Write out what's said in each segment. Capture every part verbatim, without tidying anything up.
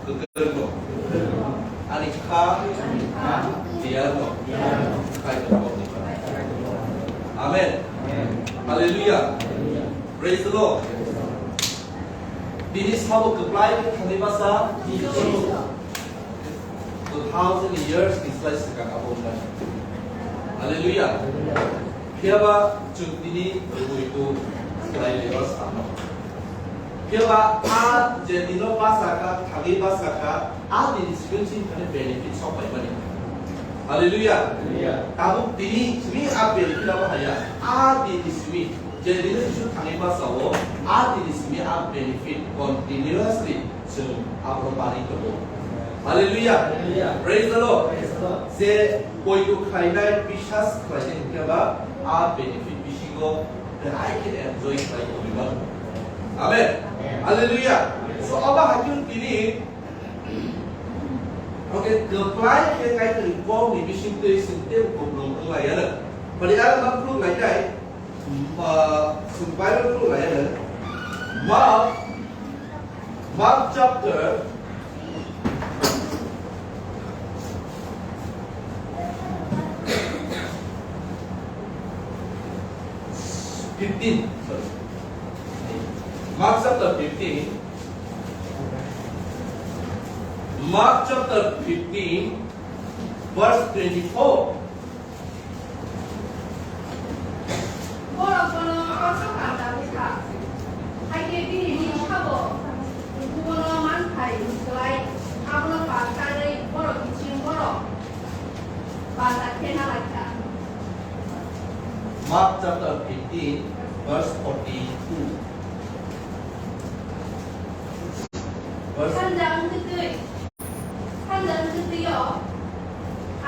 Kwthwirno. Ani kha. Diyarno. Kaitorno. Amen. Hallelujah. Praise the Lord. Bini sabo kwplai khe thangwi masa. Two thousand years ni slai swkang abo wngmani. Hallelujah. Phiya ba chwng tini buitu khlai laiba sano. Phiya ba a je dino basa kha, thangwi basa kha, a din simi chini thani benefit sok pai mani. Hallelujah. Hallelujah. Tabuk tini simi a benefit abo haya. A din simi je dino Jisu thangwi basa o, a din simi a benefit continuously chwng abono manwi tongo. Hallelujah. Hallelujah. Praise the Lord. Praise the Lord. Je poito khlainai, biswas khlainai hwnkhe ba a benefit bisingo belai khe enjoy khlai tongwi mano. Amen. Amen. Hallelujah. So, abo hai khe tini, okay, kwplai khe Kaitorni kokni bisingtwi chwng teibo kuplung wng lai ya. Phari ang ma phuluk lai nai. Ma, Bible tu lai ya. Mark, Mark chapter fifteen. Sorry. Mark chapter fifteen. Mark chapter fifteen, verse twenty-four. Borok bono kosto kanta wngkha. Hai khe bini bwskango bubono manthai muchwlai abono pal sanwi borok biching borok banda khe na lai kha. Mark chapter fifteen, verse forty-two. Verse Sanja wngtwi Sanja wngtwi-o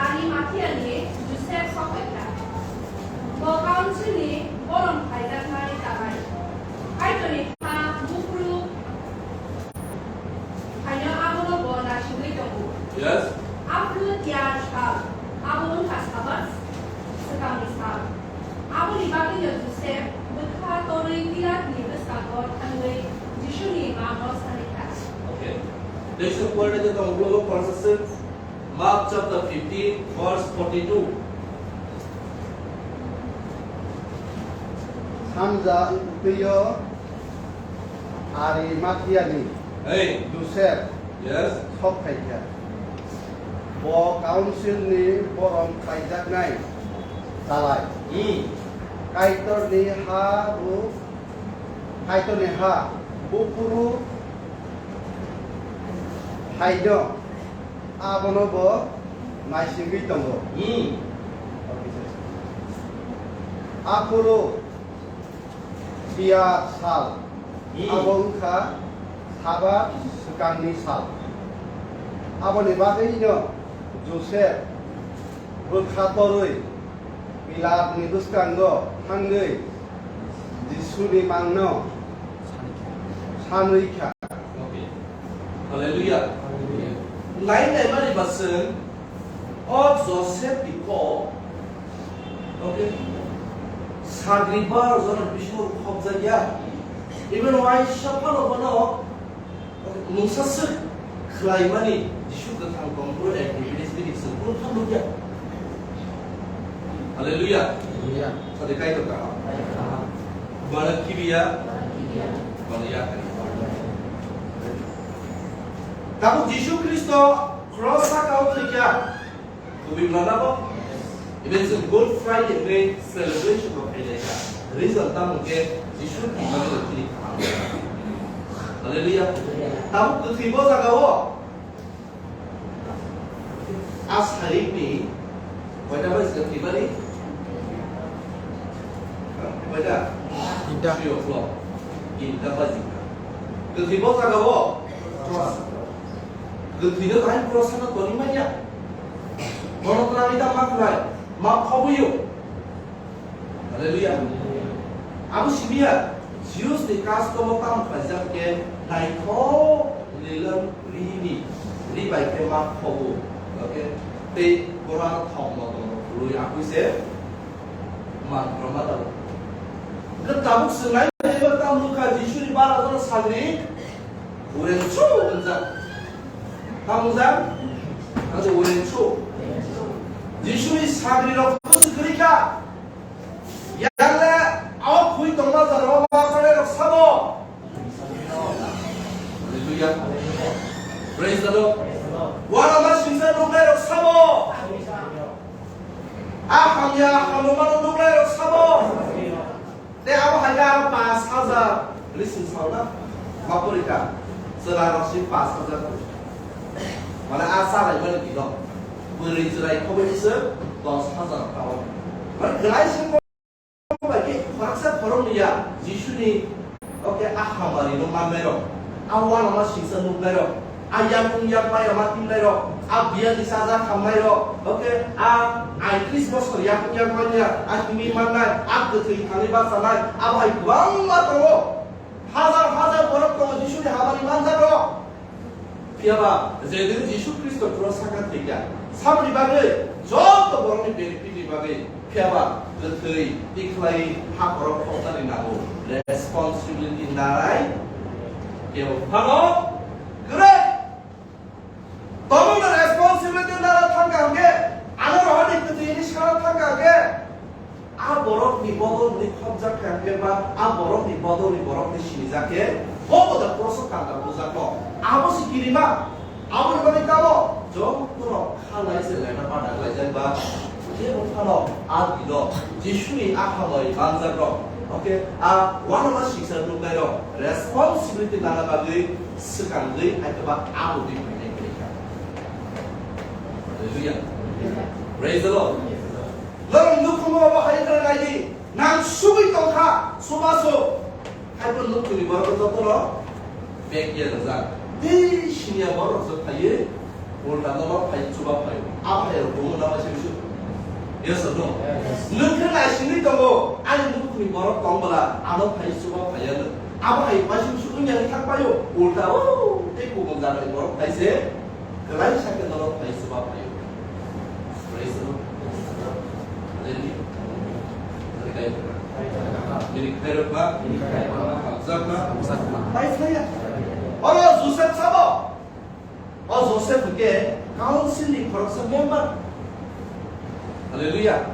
Arimathiani Josep sok phai kha. Bo Councilni borom khaijaknai talai. Kaitorni kha buphuru phaino abono bo naisingwi tongo. Yes. Aphuru tiyar sal, abo wngkha Sabat swkangni sal. Aboni bagwino Josep bwkha torwi Pilatni bwskango thangwi Jisuni mangno sanwi kha. Okay. Tei se pore je tong ulo ko verse se Mark chapter fifteen, verse forty-two. Sanja wngtwi-o Arimathiani Hey. Josep Yes. sok phai kha. Bo Councilni borom khaijaknai talai. Hmm. Kaitorni ha bo, Kaitorni ha buphuru phaino abono bo naisingwi tongo. Hmm. Aphuru Piya sal, Hmm. abo wngkha Sabat swkangni sal. Aboni bagwino Josep bwkha torwi Pilatni bwskango thangwi Jisuni mangno sanwi kha. Okay. Hallelujah. Hallelujah. Nai nai mani ba chwng o Joseph ni kok, okay, sagri bar jona bisingo khobjakya. Even waisa phano bono, okay, mungsa swk khlaimani Jisu kwthang tongphuru activities bini chwng kunu kha nukya. Hallelujah. Hallelujah. Sadi Kaitor kaham. Bana kibiya, bana yakari. Tabuk Jisu Khristo cross sakao thwikha. Kubui manabo. Even se Good Friday hwnwi celebration bo khailai kha. Reason tamo khe Jisu thwimani chini kaham. Hallelujah. Tabuk kwthwi bo jagao. A sarikni koita baji kha, February? Koita? Tinta. Three o'clock. Tinta baji kha. Kwthwi bo jaga o? Cross. Kwthwi no bahai cross no toni manya. Bono twlangwi ta ma khlai, ma khobuyo. Hallelujah. Abo simiya, Jews ni custom o tamo khlaijak khe naithok lilan rihini ri bai khe ma khobo. Okay? Tei borok ano thok motom rok khului akui se man rwma tabuk. Hwnkhe tabuk swngnai eba tamo nukha Jisu ni bara jora sagri. Uren chuk Tamjak. Tamjak. Ang uain su. Jisuni sagri rok kusu kwrwi kha. Yang le au khui tongma jora ma sanai rok sabo. Hallelujah. Praise the Lord. Wara ma singsa nuknai rok sabo. A hamya hamya ma nuknai rok sabo. Tei abo hai khe aro pash hajar, listen, sauna, ma porikha, chwla rok si pash hajar porikha. Mane a chalaimani bino, bwrwi chwrai khoboi se dos hajar tao. Mane kwlai se bai khe khoroksa khoroknwi ya Jisuni, oke, a hamari no mannai rok, a uanama singsa nuknai rok, a yakung yakmai rok, ma tingnai rok, a biyani chaja khamnai rok, oke, a aitris bosor yakung yakmai ya, a himwi mannai, a kwthwi thangwi bachanai, a bai kwbangma tongo. Hajar hajar borok tongo Jisuni hamari manjak rok. Phiyaba, jedin Jisu Khristo cross saka thwikha, samni bagwi, joto borokni benefit ni bagwi, phiyaba, kwthwi, tikhlai, hakhorok khoknani nango. Responsibility narai, kebo phano, kwrwi. Tongmungno responsibility nara thangkha hwnkhe, ano rohorni kwthwini sara thangkha hwnkhe, a borokni bodol hwnwi khopjak kha hwnkhe ba a borokni bodolni borokni sinijak khe, bo bo da cross-o kanta bujakno. Abo se kirima, aboni bagwi tamo jotono khalai se laina pada khlaijak ba, Kebo phano a dino Jisuni a hamari manjak rok, oke, a uanama singsa nuknai rok responsibility nana bagwi swkangwi aitaba abo di phainai kwrwi kha. Hallelujah. Praise the Lord. Norok nukhungo obo hai wngkha nai di, nang sugwi tongkha, subaso. Haiphano nukhungni borok jotono bag ya rwjak. Tei siniya borok rok phaiwi ulta norok phai chuba phai. A phai rok bumo nama se bisu. Yes or no? Yes. Nwng khe naisingwi tongo, ani nukhungni borok tong bwla ano phai chuba phai ya. Abo hai paisa bisu wngya wng thang paio. Ulta o tei kubun jagani borok phai se. Kwlai sakhe norok phai chuba phaio. Praise the Lord. Hallelujah. Hallelujah. Bini khairokma, hamjakma, pai phaiya. Oro Joseph sabo. O Joseph hwnkhe council ni khoroksa member. Hallelujah.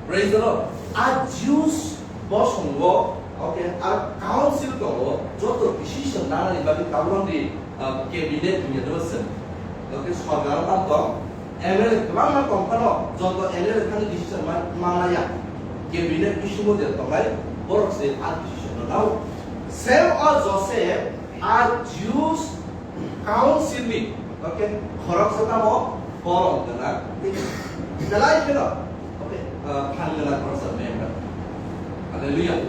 Praise the Lord. A Jews bosongo, okay, a council tongo, joto decision nanani bagwi tabukni, ah, cabinet ni dosen. Okay, sorkar o tam tong, M L A kwbangma tong phano, joto M L A thani decision ma-, manlaiya. Cabinet bisingo je tongnai, borok se a decision no nao. Same o Joseph, a Jews Council ni, okay, khoroksa tamo borom gwnang, belai kheno, okay, ah, phan gwnang khoroksa member. Hallelujah.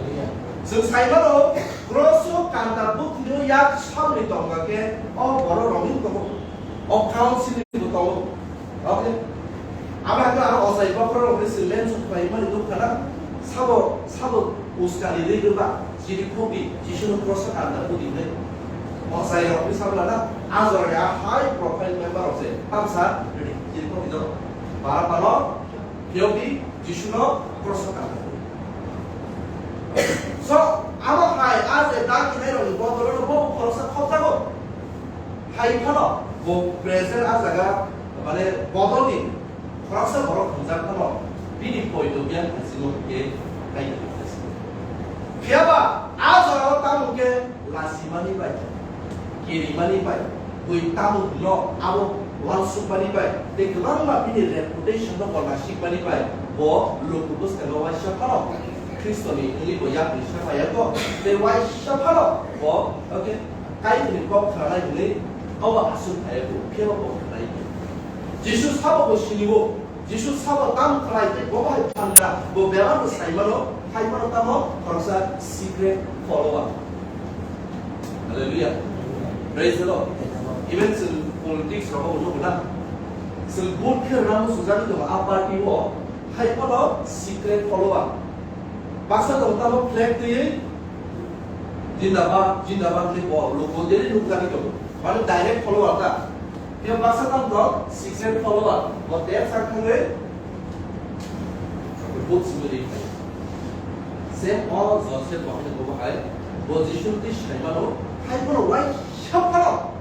Chwng sai mano, cross o kanta bwtwino yak samni tongma khe, o borok rokni tongo, o council ni bo tongo. Okay. Abo hai khe aro ochai bokhorok hwnwi se mention khlai mani nukha na. Sabo, sabo uskani rwi rwba, chini khobi, Jisuno cross o kanta budi hwnwi. Ochai rok hwnwi sabla na, a jora a high profile member rok se, tamsa rwdi, chini khobi do. Bara palo, phiyogi, Jisuno cross o kanta budi. So, abo hai, a je dagi nai rokni bodolo no bo khoroksa khopjago. Hai phano, bo present a jaga, mane bodolni Khoroksa borok hwnjak phano bini poito biyang hai sino hwnkhe kaitor hwnjak sino. Phiyaba a jorao tamo hwnkhe lasimani bai, kirimani bai, bui tamo hwno abo uansukmani bai, tei kwbangma bini reputation no bo nasikmani bai, bo luku bwskango waisa phano Khristoni wngwi bo yapri sa phaiyago, tei waisa phano bo, okay, Kaitorni kok khnanai hwnwi obo aswk phaiyago, phiyaba bo khnai. Jisu sabo bo sinio, Jisu sabo tamo khlai tei bo bai phan gra, bo bebak bo sai mano, hai mano tamo khoroksa secret follower. Hallelujah. Praise the Lord. Even chwng politics rogo bo nugo na. Chwng vote khe rwna muchungjakgwi tongo a party o, hai phano secret follower. Baksa tongo tamo flag twiwi, "Jindabad, jindabad" hwnwi bo luku daily nukjagwi tongo. Mane direct follower ta. Phiya baksa tamo tong secret follower. Bo tep sak thangwi vote simi ri phai. Same o Joseph bo hwnwi bo hai. Bo Jisu twi sai mano. Hai bono waisa phano.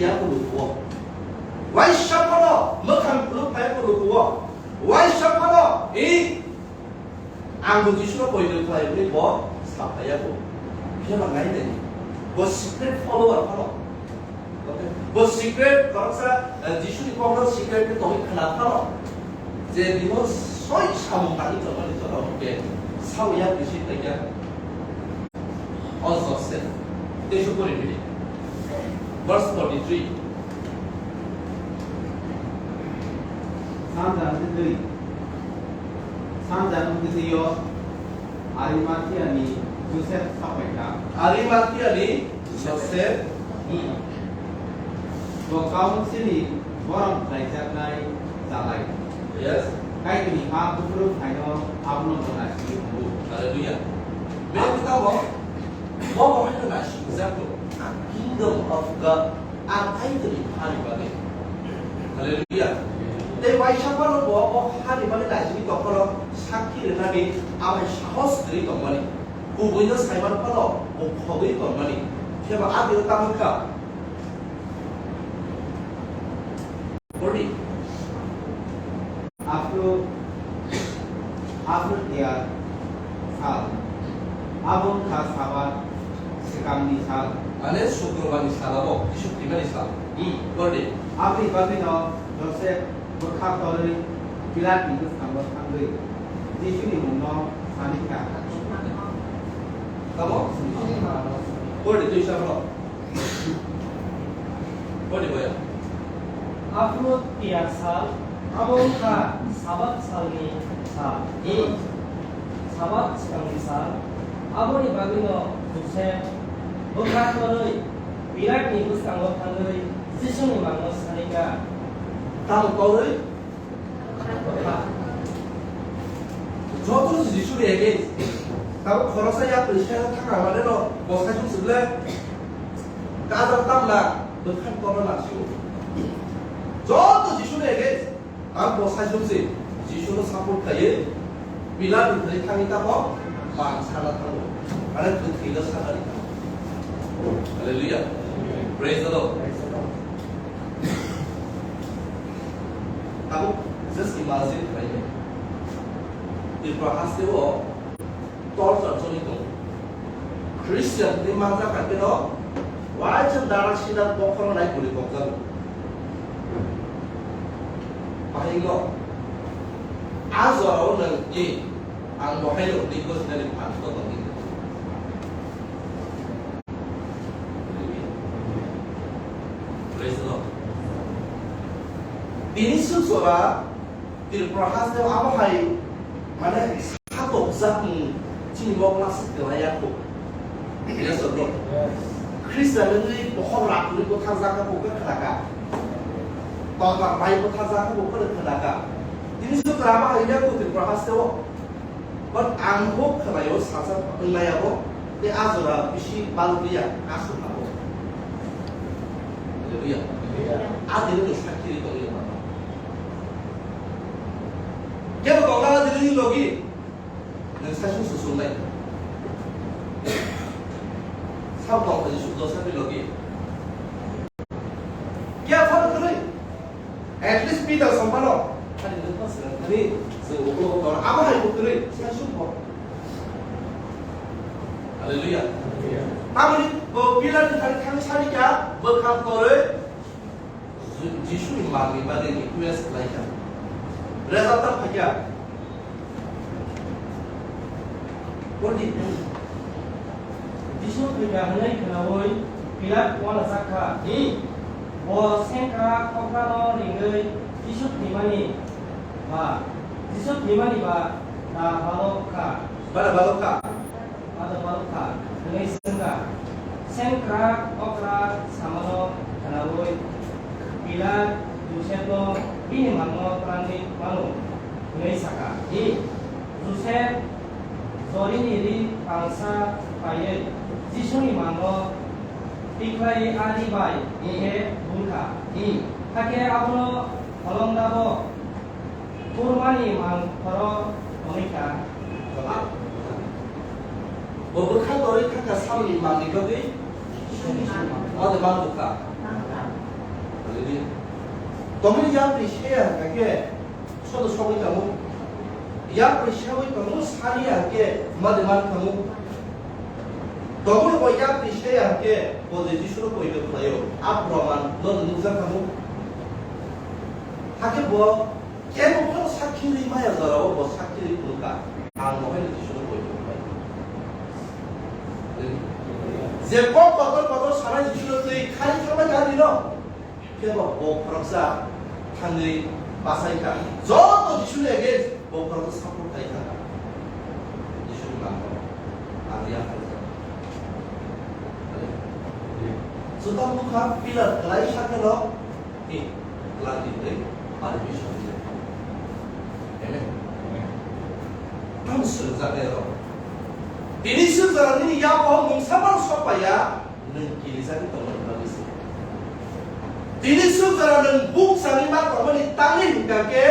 ya ko lukuo. Waisa phano mwkhang phuluk phai ko lukuo. Waisa phano i ang bo Jisu no poito khlai hwnwi bo sa phai ya ko. Phiya ba ngai nai. Bo secret follower phano. Okay. Bo secret khoroksa, eh, Jisuni kokno secret khe tongwi khna phano. Je bino soi samung tangwi tongmani jora hwnkhe sao ya bisi taiya. O Joseph, tei su pori bini. Verse forty-three. Sanja twi. Sanja twi yo. Arimathiani Joseph sapaikha. Arimathiani Joseph. Hmm. Bo Councilni borom khlaijaknai chalai. Yes. Kaitorni ha buphuru phaino abono bo naisingwi tongo. Hallelujah. Main khe tamo, bo bo haino naisingjago. Kingdom of God. Ang Kaitorni hani bagwi. Hallelujah. Tei waisa phano bo o hani bagwi naisingwi tongphano sakhi rwnani amai sahos kwrwi tongmani. Kubuino saiman phano bo khogwi tongmani. Phiya ba a biro tamo kha. Forty. Aphuru, aphuru tiyar sal. Abo wngkha Sabat swkangni sal. Mane Sukrobarni sal abo, Jisu thwimani sal. Hmm, forty. Aboni bagwino Josep bwkha torwi Pilatni bwskango thangwi Jisuni mungno sanikha. Tamo? Forty twi sal rok. Boni boya. Aphuru tiyar sal, abo wngkha Sabat salni sal. Hmm. Sabat swkangni sal, aboni bagwino Josep bwkha torwi Pilatni bwskango thangwi Jisuni mangno sanikha. Tamo torwi? Joto Jisu ni against. Tabo khoroksa ya twi sai thang ang mane no bo sai sung sibla. Kajak tamla bwkhan kono na siu. Joto Jisu ni against. Ang bo sai sung si. Jisu no support khaye. Pilat ni thani thangwi tamo bang sana thango. Are thwi thwi da sana ni tamo. Hallelujah. Praise the Lord. Tabuk just imagine khlai di. Tripura haste o torture choli tongo. Christian ni manjak kha keno waisa darak sidak bokhorok nai bwrwi kokjago. Bahai no a jorao nwng i ang bo haino hwnwi gosnani phan ko tongwi. Praise the Lord. Bini suk jora Tripura haste abo hai mane satokjak mung chini mokla se twlai ya kho. Yes or no? Christian ni bokhor rakni ko thang jaka ko khe khlaka. Totar bai ko thang jaka ko khe khlaka. Bini suk jora abo hai ya kho Tripura haste o. But ang bo khwlaio sacha wnglaiya bo, tei a jora bisi balokliya, aswk abo. Hallelujah. A dini ni sakhi ri tongwi mano. Kebo tongna a dini ni logi, nwng saichung susung lai. Sab tong khaji suk dosa ni logi. Kya phano kwrwi? At least Peter songphano, "Ani nwng phano swrang thani, chwng ukulok tongo." Abo hai bo kwrwi, sai sukho. Hallelujah. Tamoni bo Pilat ni thani thani sani kha, bwkhang torwi Ju-, Jisu ni manwi bagwi request khlai kha. Rajab ta phai kha. Pondit, Jisu thwikha hwnwi khwnaui Pilat uanajak kha. Hmm. Bo sengkrak okrano ringwi Jisu thwimani ba, Jisu thwimani ba da balok kha. Ba da balok kha. Ba da balok kha hwnwi swngkha. Sengkrak okra samano khwnaui Pilat Josepno bini mangno twlangwi mano hwnwi sakha. Hmm. Josep jorini ri pangsa paiwi Jisuni mangno tikhlaiwi a ri bai khe bul kha. Hmm. Hakhe abono holongdabo kurmani mang phoro tongwi kha. Bo bwkha torwi thangkha samni mangni bagwi. Ode mang bwkha. Tongmani yapri seya hwnkha khe sodo sogwi tamo. Yapri sewi tamo saniya hwnkhe madi man tamo. Tongmani bo yapri seya hwnkhe bo je Jisuno poito khlaio. A proman no nukjak tamo. Hakhe bo kebo phano sakhi rwi maya jorao bo sakhi rwi phunukha. Ang bo haino Jisuno poito khlai. Je kok kotor kotor sanai Jisuno twi khani thangbai kha dino. Phiya ba bo khoroksa thangwi bachai kha. Joto Jisuni against bo khoroksa support khai kha. Jisuni mangno ang ya khaijak. Juda bwkha pillar kwlai sa kheno, ni, kwlai di tei permission di. Amen. Tamo swngjak nai rok. Tini swngjak nini yapha mungsa man sok paiya. Nwng kirijagwi tongmani bagwi se. Tini sujra nwng buk changwi ma tongmani tangwi hwnkha khe,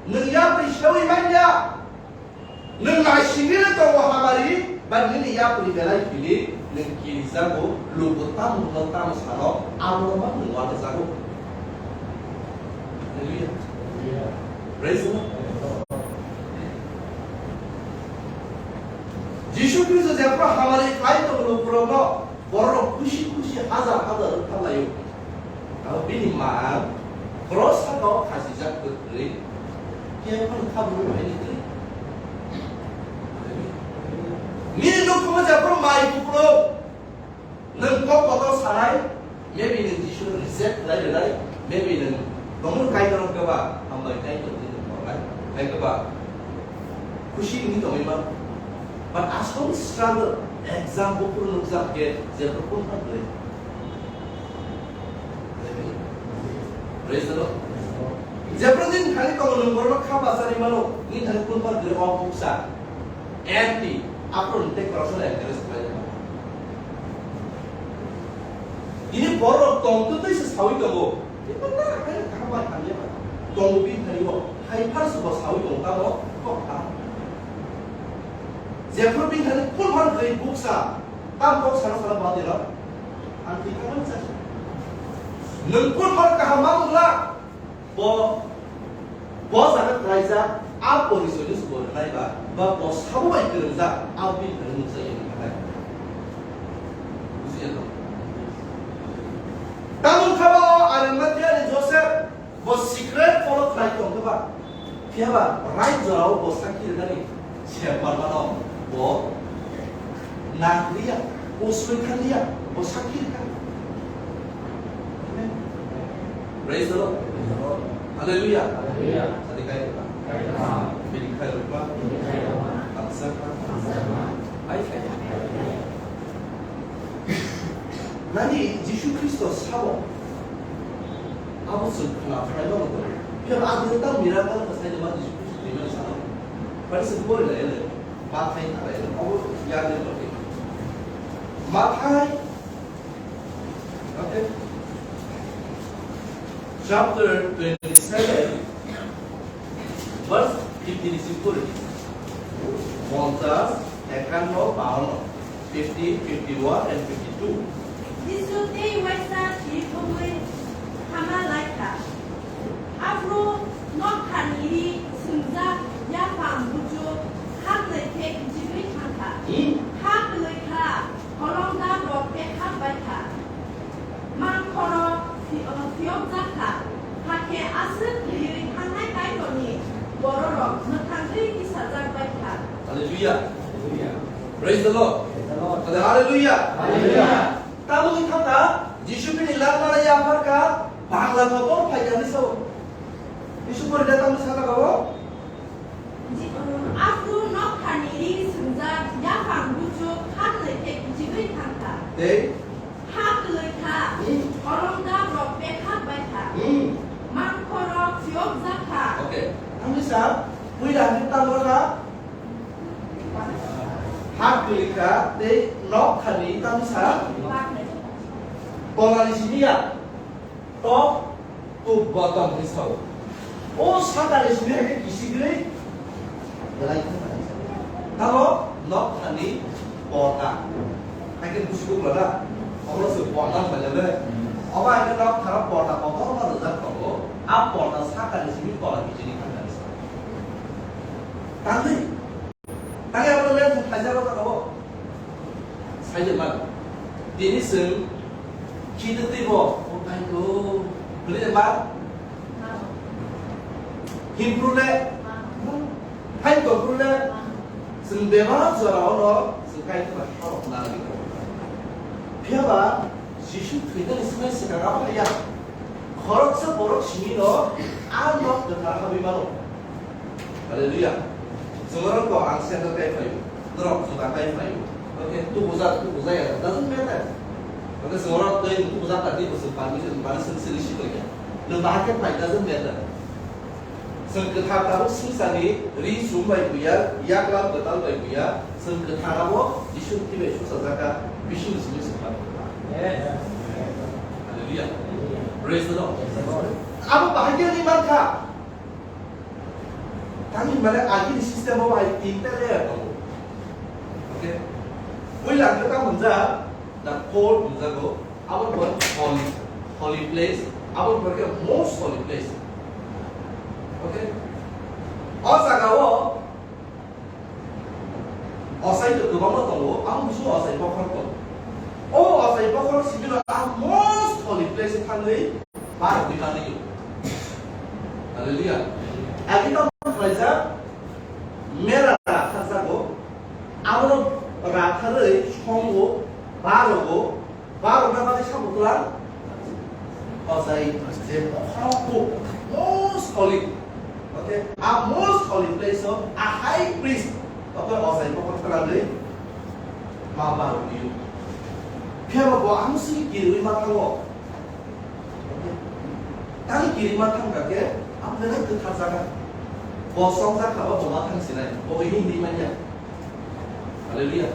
nwng yapri sewi manya. Nwng naisingwi tongo hamari, ba nini yapri belai phili, nwng kirijago, luku tamo hwno tamo sano, abono ma nwng uanajago. Hallelujah. Praise the Lord. Jisu Khristo jephru hamari khlai tongo lukurokno, bororok khusi khusi hajar hajar wng thanglaio. Abo bini mang cross sakao khasijak kwrwi, khe phano khabwi rwbaini kwrwi. Nini nukhungo jephru mai kuphuru, nwng kok kotor sanai, maybe nwng Jisu reject khlai rwnai, maybe nwng tongmung Kaitor wngkhe ba, hambai Kaitor tini tongnai, hai khe ba, khusi wngwi tongwi mano. But asol struggle, exam buphuru nukjak khe, jephru phone kha kwrwi. Praise the Lord. Jephru nini thani tongo nwng borokno kha bacharwi mano, nini thani phone kha kwrwi o buksa. Empty. Aphuru nwng tei koroksa encourage khlai mano. Tini borok tong twi se sawi tongo. Tini na hai kaham bai hamya ba. Tongo bini thani o. Hai phar se bo sawi tongo tamo kok tamo. Jephru bini thani phone kha kwrwi buksa. Tam kok sana sana ba tira. Ang twi kha nang sa. Nwng phone kha kaham ma wngla. Bo, bo jaga khlaijak, a porichoi no se bo rwnai ba, ba bo sabo bai kwrwngjak, a bini thani nukjagwi wng kha nai. Bujiya to? Tamo wng kha ba o Arimathea ni Joseph, bo secret follow khlai tong khe ba, phiya ba right jora o bo sakhi rwnani. Sep manmano bo nang liya, bo soi kha liya, bo sakhi kha. Amen. Praise the Lord. Hallelujah. Hallelujah. Sadi kai ba. Bini khai rukma. Bangsa kha. Ai khai. Nani Jisu Khristo sabo. Abo chwng khna phlai mano. Phiya abo tang miracle kha sai ma Jisu Khristo twi mani sabo. Bari se pori la ele. Mathai thara ele. Abo yar de pori. Mathai. Okay. Chapter twenty-seven. Verse fifty ni simi pori. Ponchas, ekanno, bawanno, fifty, fifty-one and fifty-two. Jisu tei waisa thir thumwi hama lai kha. Aphuru noktharni ri swngjak yaphang buchuk ha kwlwi khe kichigwi thang kha. Hmm. Ha kwlwi kha, holongda rok pekhak bai kha. Mangkhorok phi-, uh, phiyokjak kha, hakhe aswk twiwi thangnai Kaitorni bororok mwthangwi tisajak bai kha. Hallelujah. Praise the Lord. Praise the Lord. Hallelujah. Hallelujah. Tamo wngkha kha, Jisu bini langmano yaphar kha, Bangla kotor phai kha hinwi sao. Jisu pori da tamo sakha ba o? Ji-, um, aphuru noktharni ri swngjak yaphang buchuk ha kwlwi khe kichigwi thang kha. Tei? Ha kwlwi kha, hmm, holongda rok pekhak bai kha. Hmm. Mangkhorok phiyokjak kha. Okay. Ang ni sa, puila hwnwi tamo kha? Ha kwlwi kha, tei noktharni tamo sa? Baknai. Tolani simi ya? Top to bottom hinwi sao. O sakani simi hai khe kisigwi belai khe tamo nokthani porda. Hai khe busigo bwlada. Obo se porda hwnwi le. Obo hai khe noktharo porda kotorma A porda sakani simi tola kichini khanani sa. Tangwi. Tangwi abo men thajak o jagao. Saijak man. Tini chwng khitwi twibo, o thango. Bwle ma? Himprule? Hai koprule? Chwng bebak jora ono chwng Kaitor bai khorok nangwi tongo. Phiya ba Jisu thwinani swmai swkang abo haya. Khoroksa borok simi no a nok kwthar habwi mano. Hallelujah. Chwng oro ko ang sandal kai phaio, norok juta kai phaio. Oke, tu buja, tu buja ya, doesn't matter. Oke, chwng oro tei tu buja ta di busu permission, mane chwng sili si koi ya. Nwng bahai khe phai, doesn't matter. Chwng kwthar tabuk swngcharni ri chum bai buya, yaklam kwtal bai buya, chwng kwthar abo Jisu thwi bai suchajak kha, bising simi chwng kha. Yes. Hallelujah. Praise the Lord. Abo bahai khe ri man kha. Tamni hwnmale agini system o hai tinta layer tongo. Okay? Puila ang khe tamo hwnjak, the court hwnjago, abo hwnba holy, holy place, abo hwnba khe most holy place. Okay? O jaga o ochai to kwbangma tongo, abo bisingo ochai bokhorok tongo. O ochai bokhorok simi no a most holy place o thangwi barogwi manwi. Hallelujah. Agi tamo khlaijak, mera rakharjago, abono rakharwi songo, barogo, barokna bagwi sabo twlang, ochai je bokhorok most holy. Okay, a most holy place o a high priest, okay, ochai bokhorok twlangwi ma barogwi. Phiya ba bo ang sini kirwi ma thango. Tang kirima thang kha khe, ang belai kwthar jaga. Bo song jak kha ba bo ma thang sinai, bo ini ini manya. Hallelujah.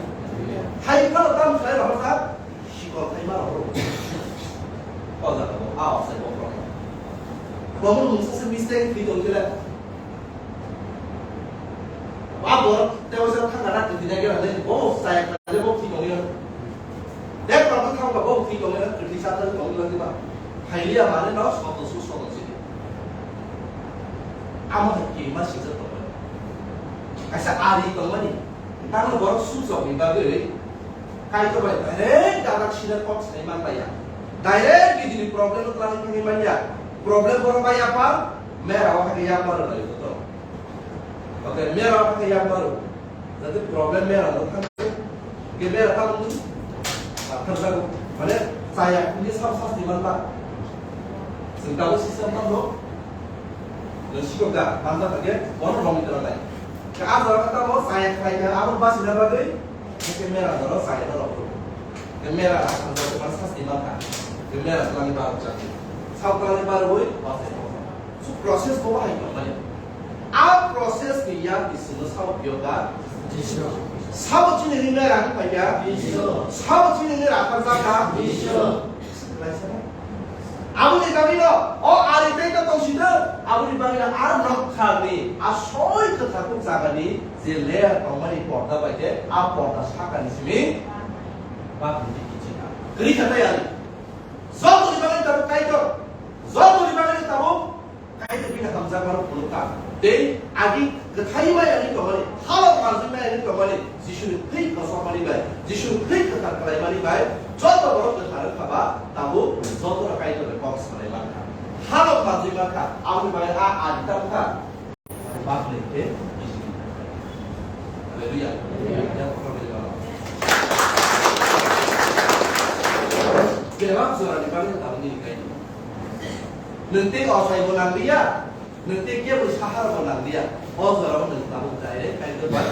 Hai phano tam khlai rohor kha, sikol khai ma rohor. O jaga bo, a osai bo phano. Bo mo mungsa se mistake thwi tong khe le. Ba borok tebo se thangna na kwthwi nai gana dei, bo chaya khlai bo thwi tongwi rw. Dek rok thang ba bo thwi tongwi rw, kwthwi sa thang tongwi rw diba. Phailiya mane no soto su soto chini. Amo hai kirima sijak tongmani. Kaisa ari tongmani. Tamo borok sujokni bagwi Kaitor bai direct dadak sida kok sai man baiya. Direct bidini problem twlangwi thangwi manya. Problem borok bai yapar, mera o hai yapar bai to. Okay, mera o hai yapar. Jate problem mera no thang. Ke mera ta mun. Thang jago. Mane saya ini sab sab di man ba. Sing tahu sistem kan lo. Nung sikok da, manta thangkhe bono romwi tongna nai. Khe a jora khe tamo chaya khlai kha, abo bachina bagwi, khe mera jora chaya da rok. Khe mera a thang jora man sasti man kha. Khe mera twlangni barok chakhe. Sao twlangni barwi bachai tong kha. So process bo bahai tongmani. A process ni yak ni sino sao biyoga. Jisu. Sabo chini ni mera ni paikha. Jisu. Sabo chini ni rakhar jakha. Jisu. Aboni bagwino o ari tei to tongsi de, aboni bagwino a nokharni a soi kwthar kuk jagani je layer tongmani porda bai khe a porda sakani simi bakni kiching kha. Kwrwi kha tei ari. Jotoni bagwi tabuk Kaitor, jotoni bagwi tabuk Kaitor bini hamjakmano phunukha. Tei agi kwthai maya wngwi tongmani, halok manjwi maya wngwi tongmani, Jisuni thwi kosokmani bai, Jisuni thwi kwthar khlaimani bai, joto borok kwthar wngkha ba, tabuk jotono Kaitorni kok sanai mankha. Halok manjwi mankha, aboni bagwi a ari ta wngkha. Bakle khe bisi. Hallelujah. Bebak jorani bagwi tabukni kai. Nwng tei osai bo nang liya, nwng tei kebo sahar bo nang liya. O jorao nwng tabuk direct kai ba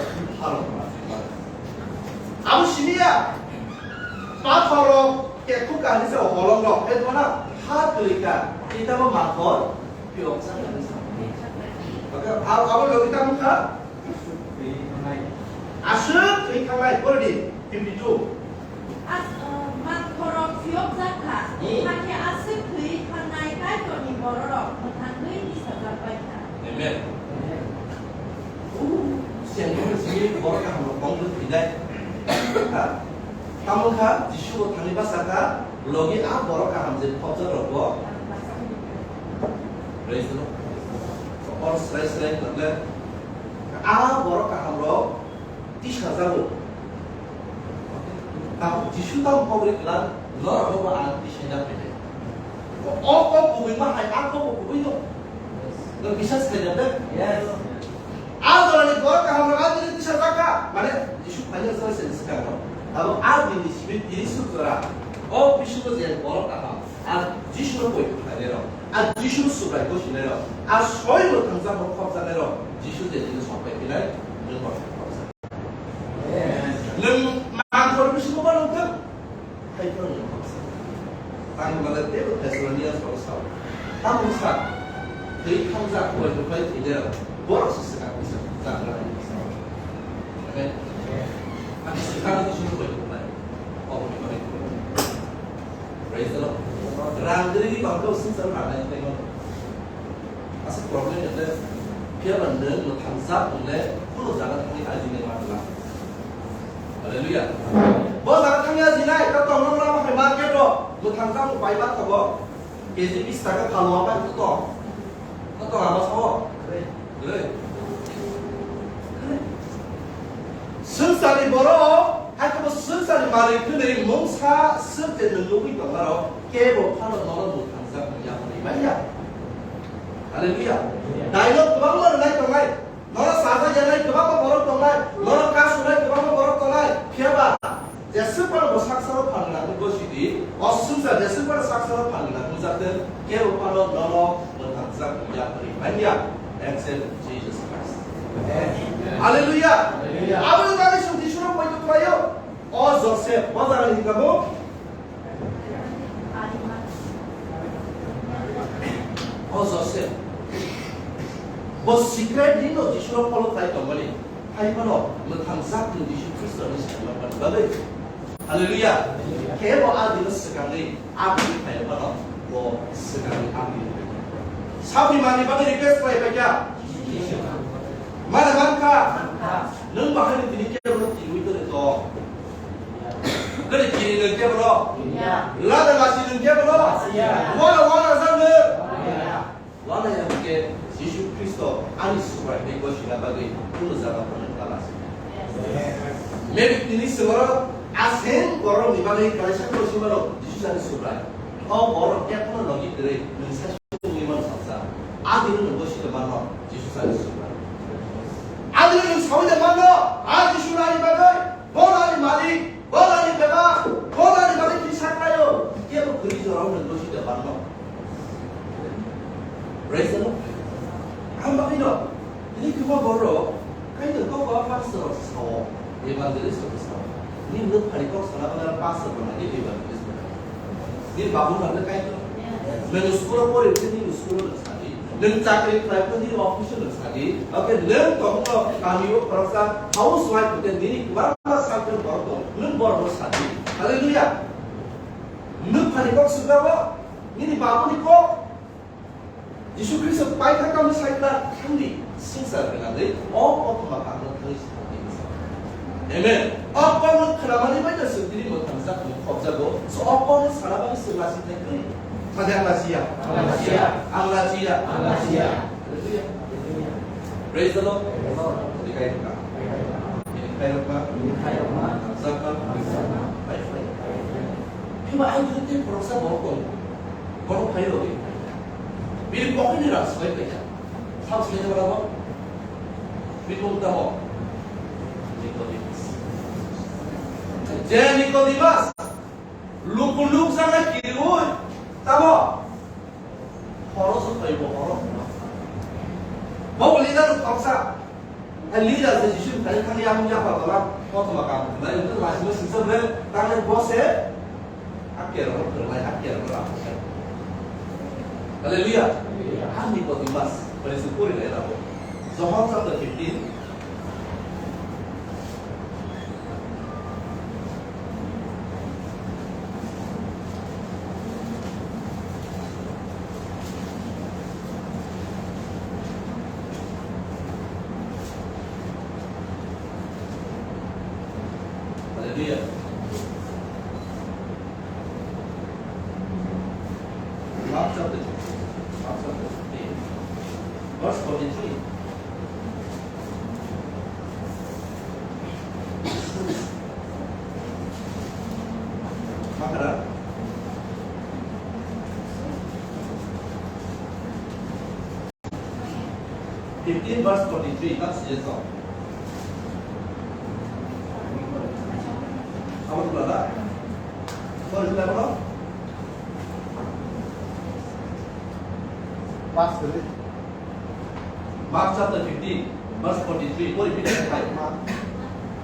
haro ma. Abo siniya. Pathor rok kekhu kahni se holong rok, e dona ha twlika, itabo mathor. Phiyok sa kha nisa. Maka, abo, abo logi tamo kha? Aswk thwi thangnai, pore di, fifty two. As, uh, mathorok phiyokjak kha, hmm, hakhe aswk thwi thangnai Kaitorni bororok mwthangwi tisajak bai kha. Amen. Siang khe simi borok kaham rok kong thwi nai. Ha? Tamo kha, Jisu bo thangwi basa kha, logi a borok kaham je phobjak rok bo. Praise the Lord. Or srai srai khle a borok kaham rok tisa jago. Tamo Jisu tamo pogri klan, norok bo ang tisa na pele. O kok kubui ma hai, a kok kubui no. No bisas khai jate. Yes. A jorani borok kaham rok a dini tisa jakha, mane Jisu phai no srai srai swkang no. Abo a dini simi tini suk jora. O bisingo je borok kaham. A Jisu no koi khlainai rok, a Jisu no Subrai gosinai rok, a soi mwthangjak rok khopjaknai rok, Jisu je dini sok pai phinai, nwng bo khopjak. Nwng mangkhor bisingo ma nukthang, hai phano nwng khopjak. Tangmale teibo Thessalonians rok sao. Tamo sa, thwi thangjak koi khlai thwinai rok, borok se swkang bisa jagra hai sao. Amen. Ani swkang Jisu no koi khlai. Obo ni bagwi. Praise the Lord. Rang diri ni bangkha swngchar rang nai tei mano. Asa problem ya tei. Phiya ba nwng mwthang jat nwng le kuno jaga thangwi ajinai manla. Hallelujah. Bo jaga thangwi ajinai, ta tong nang rang hai market ro. Mwthang jat bai ma thogo. K G bis taka phalwa bai to. To ama sao. Gre. Swngcharni borok, hai khe bo swngcharni malik hwnwi mungsa swk je nwng nugwi tongmarok, kebo phano nono mwthangjak wngya hwnwi manya. Hallelujah. Daino kwbangma rwnai tongnai, nono chajakya nai kwbangma borok tongnai, nono kasunai kwbangma borok tongnai, phiya ba Jeswk phano bo sak salo phan gwnangwi gosidi, o swngchar jeswk phano sak salo phan gwnang wngjaktwng, kebo phano nono mwthangjak wngya hwnwi manya, except Jesus Christ. Amen. Hallelujah. Hallelujah. Aboni bagwi chwng Jisuro poito khlaio. O Joseph, o jagani hwnka bo? O Joseph. Bo secretly no Jisuro follow khlai tongmani. Hai phano mwthangjak ni Jisu Khristo ni saimanmani bagwi. Hallelujah. Kebo a dino swkangwi a dino phai phano bo swkangwi a dino phai. Sabi mani bagwi request khlai paikha. Mana mankha. Nwng bahai ni tini kebo no twiwi tongwi tong. Gari kiri nwng kebo no. Lada lasi nwng kebo no. Wana wana jang nwng. Wana ya hwnkhe Jisu Khristo ani Subrai tei gosina bagwi kuno jaga phano kala se. Maybe tini swngaro aseng borokni bagwi kaisa gosima rok Jisu ani Subrai. O borok khe phano logi kwrwi nwng sai sungwi mano saksa. Adino nwng gosina mano Jisu ani Subrai. Adino nwng sawi da mano a Jisu ani bagwi. Bono ani malik, bono ani bebak, bono ani malik ni sakrayo, kebo kwrwi jorao nwng dosi de banno. Praise the Lord. Ang bagwi no, tini kwma borok, kaino kok ba pastor rok sao, evangelist rok sao. Ni nuk phari kok sana bana pastor rok nai evangelist rok. Ni babu rok kaino. Nwng school o pori, ni school o Nwng chakri khlai phano nini office no sadi, oke nwng tongno kami o khoroksa housewife hwnkhe nini kwbangma circle borok tong, nwng borokno sadi. Hallelujah. Nwng phani kok swkabo, nini babuni kok. Jisu Khristo paithak tamo saikla thangdi, swngchar gwnangwi o kothoma kangno thangwi Amen. O kokno khwnamani bai no chwng tini mwthangjak, mwng khopjago. So, o kokno sana bagwi chwng lachi thai kwrwi. Sadi ang lachiya. Ang lachiya. Ang lachiya. Ang lachiya. Hallelujah. Praise the Lord. Praise the Lord. Tini kaitorma. Tini kaitorma. Tini kaitorma. Thangjakma. Thangjakma. Pai phai. Phiba ang tini tei khoroksa borok tongo. Borok phai rwdi. Bini pocket ni rang swbai paikha. Sabo swbaini bagwi bo? Bini mung tamo? Nicodemus. Je Nicodemus, luku nukjaknai kiriui tamo? Horo se phaibo horo. Bo bo leader rok khoroksa. Hai leader se Jisu thani thani yang yapha tola kothoma kam khlai, laisima singsa bre tangnai bo se. Akke rok rwlai, akke rok rwlai. Hallelujah. Ang Nicodemus, bai se pori lai rabo. John chapter fifteen. Hallelujah. Mark chapter fifteen. Mark chapter fifteen. Verse forty-three. Makara. Fifteen verse forty-three, tak suggestion. Apa tu kata? Kau sudah apa? Pas tadi. Mark chapter fifteen, verse forty-three. Pori, pori, pori.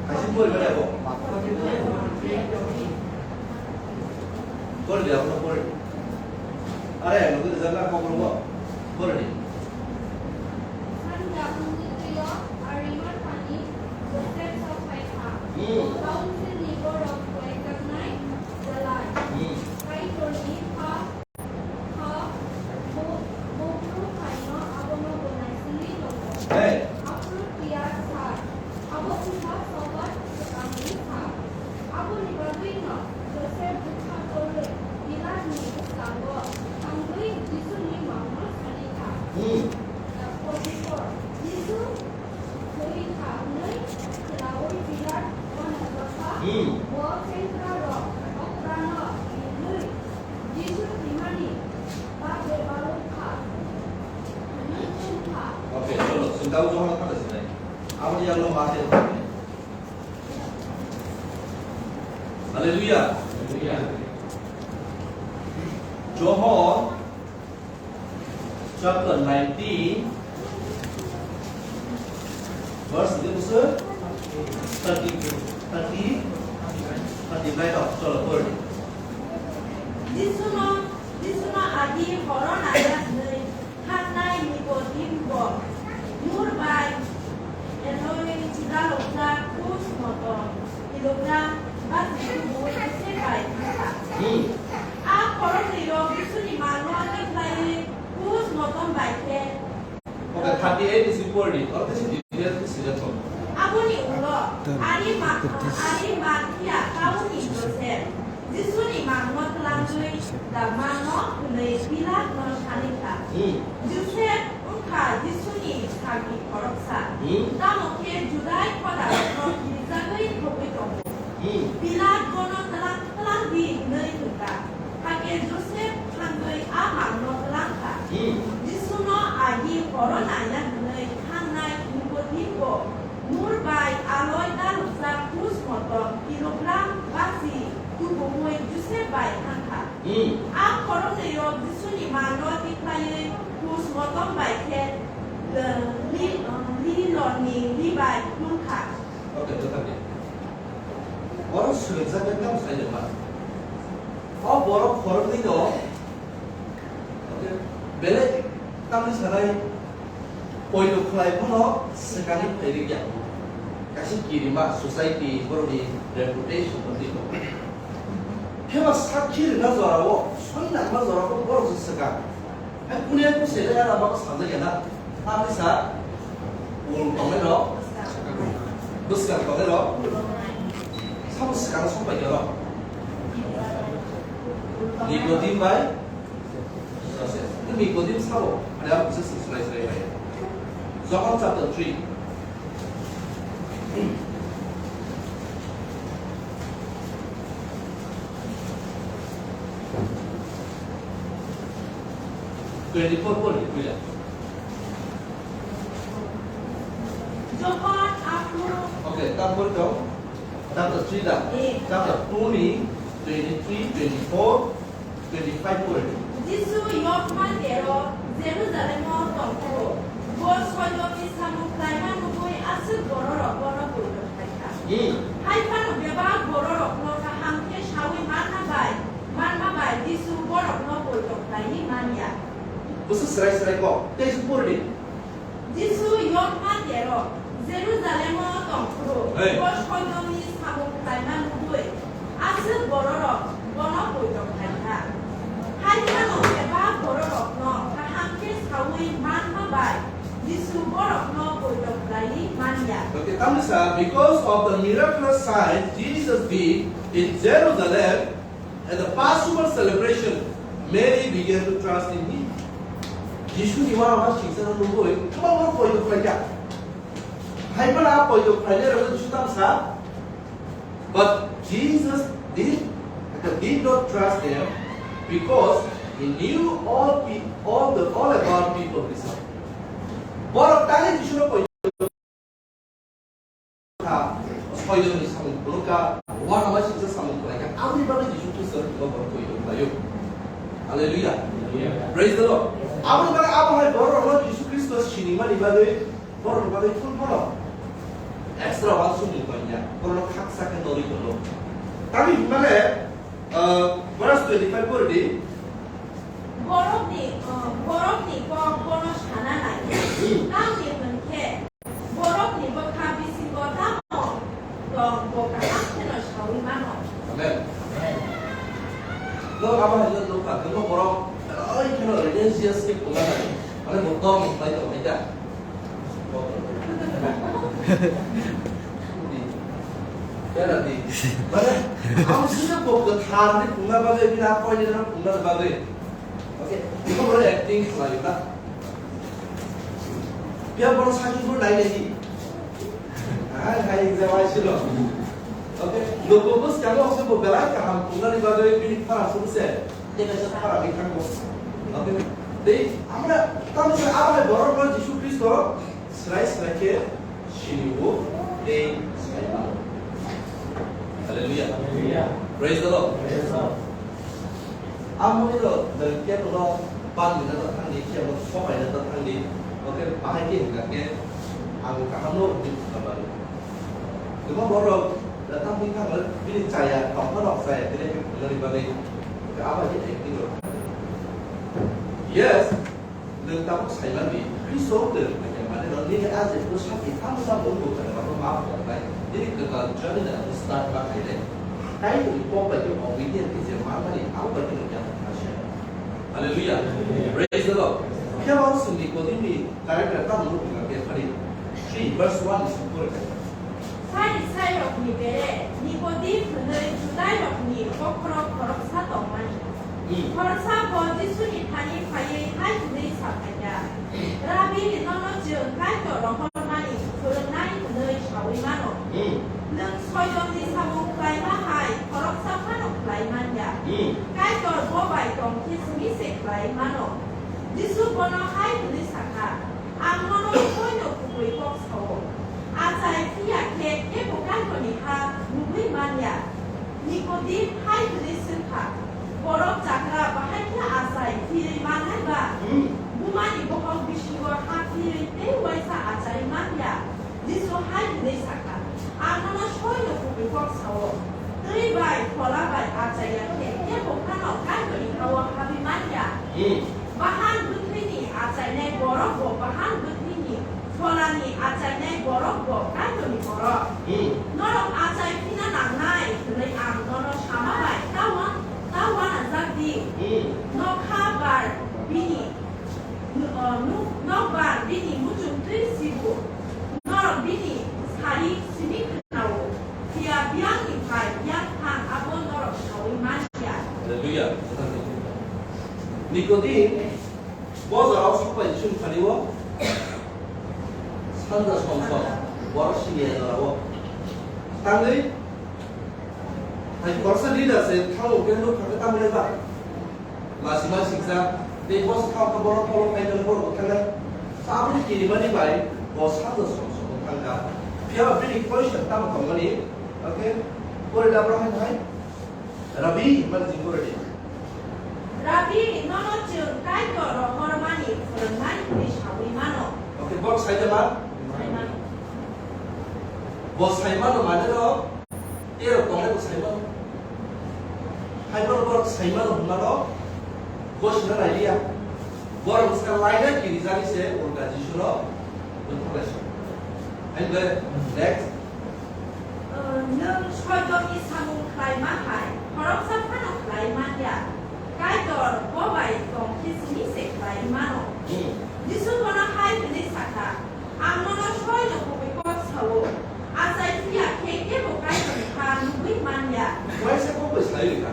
Kaisi pori, pori, pori. Pori dia, pori. Are, nunggu di sana kau belum. Pori ni. Sanda wngwi twi-o Arimathani Joseph sok phai kha. Hmm. Council ni borok khlaijaknai belai. Hmm. Kaitorni pha, pha, bo, buphuru phaino abono gwnai simi tongo. Hey. Aphuru phiya sa, abo wngkha sobat swkangni sa. Aboni bagwino Joseph bwkha torwi Pilatni bwskango thangwi Jisuni mangno sani kha. Hmm. Forty-four, Jisu thwi kha hwnwi khwnaui Pilat uanajak kha. Hmm. Bo sengkrarok okrano ringwi Jisu thwimani bagwi balok kha hwnwi song kha. Okay, cholo, sintao Johano thangkha sinai. Aboni yaglo ma se. Hallelujah. Hallelujah. John chapter nineteen, verse, thirty, thirty, thirty-nine of, cholo, pori. Jisuno, Jisuno agi horo naiya hwnwi thangnai Nikodimbo mur bai eloi dalokjak kus motom kilogram basi kubui se bai thangkha. Hmm. A khoroknwi rok Jisuni mano tikhlaiwi kus motom bai khe. Okay, thirty-eight is important. Oro khe detail khe swijak tongo. Aboni ulo Arima-, Arimathia tauni Joseph. Jisuni mangno twlangwi da mano hwnwi Pilatno sani kha. Hmm. Joseph wngkha Jisuni sagi khoroksa. Hmm. Tamo khe Judai khodarokno kirijagwi thogwi tongo. Hmm. Pilat bono twlang, twlang di hwnwi thwngkha. Hakhe Joseph thangwi a mangno twlang kha. Hmm. Jisuno agi horo naiya hwnwi thangnai Nikodimbo mur bai aloi dalokjak kus motom kilogram basi tubumui Joseph bai thangkha. Hmm. A khoroknwi rok Jisuni mano tikhlaiwi kus motom bai khe, eh, li-, eh, liloni li bai thumkha. Okay, dothar de. Oro swijak khe tamo sai de ma. O borok khoroknwi no, okay, belai tamni sanai poito khlai phano swkangni phai rwkya. Kaisa kirima society borokni reputation no twi tongo. Phema sakhi rwna jorao, soi nangma jorao borok se swkang. Hai kune kuse le ara baba sajak ya na. Tamni sa ul tongnai rok, bwskang tongnai rok, sabo swkang song pai rok. Nikodem bai Joseph. Nikodem sabo, ada bisa sesuai sesuai bai. John chapter three. Twenty-four pori, puila. Johon aphuru. Okay, ta pori tong. Chapter three da. Eh. Chapter two ni twenty-three, twenty-four, twenty-five pori. Jisu Yokman tero Jerusalem o tongphuru. Bo soilokni samung khlaima nugwi aswk bororok bono poito khlaikha. Hmm. Hai phano bebak bororokno kaham khe saui manna bai, manma bai Jisu borokno poito khlaiwi manya. Busu srai srai kok. Tei se pori. Jisu Yokman tero Jerusalem o tongphuru. Hey. Bo soilokni samung khlaima nugwi aswk bororok bono poito khlaikha. Hai phano bebak bororokno kaham khe saui manma bai Jisu borokno poito khlaiwi manya. Okay, tamni sa, because of the miraculous signs Jesus did in Jerusalem, at the Passover celebration, many began to trust in him. Jisuni uanama singsa no nugwi kwbangma poito khlaikha. Hai phano a poito khlainai rokno Jisu tamo sa, but Jesus did, did not trust them because he knew all pe-, all the, all about people result. Borok tangwi Jisuno poito kha, soidoni samung phunukha, uanama singsa samung khlaikha, aboni bagwi Jisu Khristo no borok poito khlaio. Hallelujah. Hallelujah. Praise the Lord. Aboni bagwi abo hai borok rokno Jisu Khristo sinimani bagwi borok rok bagwi phul phano extra uansukmung tongya, borok rok khaksa khe norwi tongo. Tamni hwnmale, uh, verse twenty-five pori di. Borokni, uh, borokni kok bono sana nai. Hmm. Tamni hwn khe, borokni bwkha bisingo tamo tong, bo kaham kheno saui mano. Amen. Amen. Nok abo hai nukha, tongma borok belai kheno religious khe pungna nai. Mane bo tong bai tong hai da. Bera di. Mane, ang sini bo kwthar ni pungna bagwi, bini akhoi ni pungna bagwi. Okay, iko boro acting khlai na. Biya boro sakhi boro nai nai di. Hai, hai, exam ai silo. Okay, logo bus kamo se bo belai kaham pungna ni bagwi bini khara sung se. Tei kaisa khara ni khango. Okay, tei amra tamo se abo hai borok no Jisu Khristo srai srai khe sini o tei sai mano. Hallelujah. Hallelujah. Praise the Lord. Praise the Lord. Amoni rok, eh, khe tono ban mina ta thangdi, khe mo sopai na ta thangdi, oke, bahai khe hingka khe ang kaham no di khamani. Tuma borok, da tam di khamar, bini chaya, tokma rok chaya, bini khe phunani bagwi, oke, aba khe acting rok. Yes, nwng tabuk saimani, Khristo nwng, mane, nini a je bwsakni tamo tamo wngbo khe, abo ma poknai, nini kwtal journey da start ma khainai. Kaitorni kok bai khe obedient khe je manmani, abo bai khe nwng yakung kha se. Hallelujah. Praise the Lord. Phiya ba o chwng Nikodimni character tamo wngkha khe phari three verse one ni simi pore kha. Pharisai rokni bere Nikodim hwnwi Judai rokni bokhorok khoroksa tongmani. Hmm. Khoroksa bo Jisuni thani phaiwi hai hwnwi sa phaikha, Rabbi, nono chwng Kaitor rohormani phwrwngnai hwnwi saui mano. Hmm. Nwng soidonni samung khlaima hai khoroksa phano khlai man ya. Hmm. Kaitor bo bai tong khe simi se khlai mano. Jisu bono hai hwnwi sa kha, Ang nono poino kubui kok sao. Achai phiya khe kebo Kaitorni ha nugui man ya. Nikodim hai hwnwi swng kha, Borok chakra bahai khe achai phirwi mannai ba? Hmm. Bumani bokhok bisingo ha phirwi tei uaisa achai man ya. Jisu hai hwnwi sa kha, Ang nono soino kubui kok sao, twi bai phola bai achai ya khe kebo phano Kaitorni ha-o habwi man ya. Hmm. Bahan bwthwini achainai borok bo bahan bwthwini, pholani achainai borok bo Kaitorni borok. Hmm. Norok achai phina nangnai hwnwi ang nono sama bai ta wan-, ta uanajak di. Hmm. Nokha bar bini, n-, o, nuk-, nokbar bini muchung twi sibu. Norok bini sari simi khwnao, phiya biyangni phai biyang thang abo norok saui man ya. Hallelujah. Nikodim, bo jorao sok bai Jisu ni thani o sanja som som, borok simi ya jorao. Tangwi, hai khoroksa leader se thango khe nuk kha khe tamo le ba? Masi masi kisa, tei boss kha kha borok follow khai khe borok thang kha. Sa aboni kirimani bai, bo sanja som som thang kha. Phiya ba bini question tamo tongmani, okay? Pore da borok hai hai. Rabbi, himani jing pore di. Rabbi, nono chwng Kaitor rohormani phwrwngnai hwnwi saui mano. Okay, borok sai da ma? Sai mano. Bo sai mano mane rok, tei rok tongnai bo sai mano. Hai borok, borok sai mano hwnmano, bo sina nai liya. Borok bwskang laina kirijagwi se ulta Jisuno bwtharlai sio. Hai bo next. Nwng soidonni samung khlaima hai khoroksa phano khlai man ya. Kaitor bo bai tong khe simi se khlai mano. Hmm. Jisu bono hai hwnwi sa kha, Ang nono soino kubui kok sao, achai phiya khe kebo Kaitorni ha nugui man ya. Waisa kok bai sai rwkha.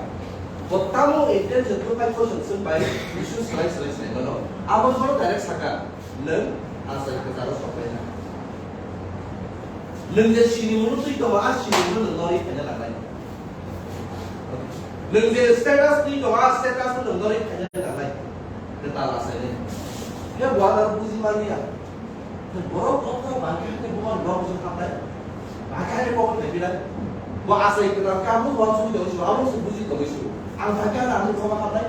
Bo tamo intention khe question swng bai Jisu swlai swlai swlai mano. Abo bono direct saka, "Nwng achai kwcharo sok bai na. Nwng je sinimungno twi tongo, a sinimungno nwng norwi khaina nangnai. Nwng je status twi tongo, a status no nwng norwi khaina nangnai." Kwtal achainai. Khe bo ano buji manya. Borok kok kok bangkha khe bo no buji khamnai. Bangkha khe kok khe bilai. Bo achai kwtal kamo bo chumi tongwi su, abo se buji tongwi su. Ang bangkha na ang kok khamnai.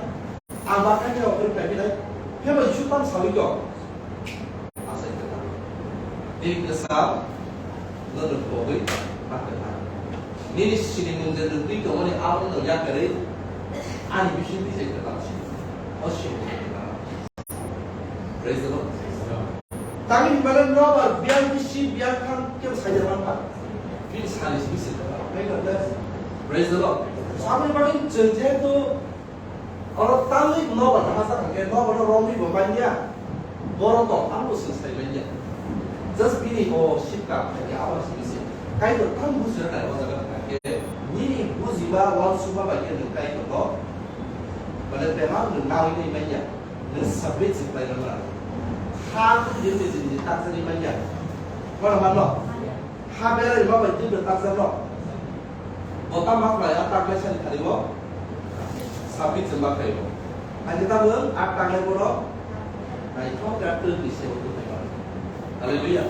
Ang bangkha khe rok khe bilai. Khe bo Jisu tang sawi tong. Asai kwtal. Bini kwcham no nwng pogwi ma kwthar. Nini sinimung je nwng twi tongmani abo nwng yakarwi ani bising twijai kwtal si. O sinimung kwtal. Praise the Lord. Tangni hwnmale nobar biyang bisi biyang thang kebo saida manba. Bini sani si bisi kwtal. Praise the Lord. Praise the Lord. So aboni bagwi chwng jehetu oro tangwi nobar tangma sakha khe nobar no romwi bo manya. Borok tong tamo swng sai manya. Just bini o sipka phaikhe abo simi se. Kaitor tamo bujina nai o jaga thangkhe nini bujima uansukma bai khe nwng Kaitor no mane bebak nwng nawi nai manya. Nwng submit se khlai mano. Ha twi jil jil jil tak jani manya. Kono mano? Ha belai rima bai twi tak jano. Bo tamo khlai a tak lai sani thani bo. Submit se ma khlai bo. Ani tamo a tak lai bono. Naithok ya twi ni se bo twi khlai mano. Hallelujah.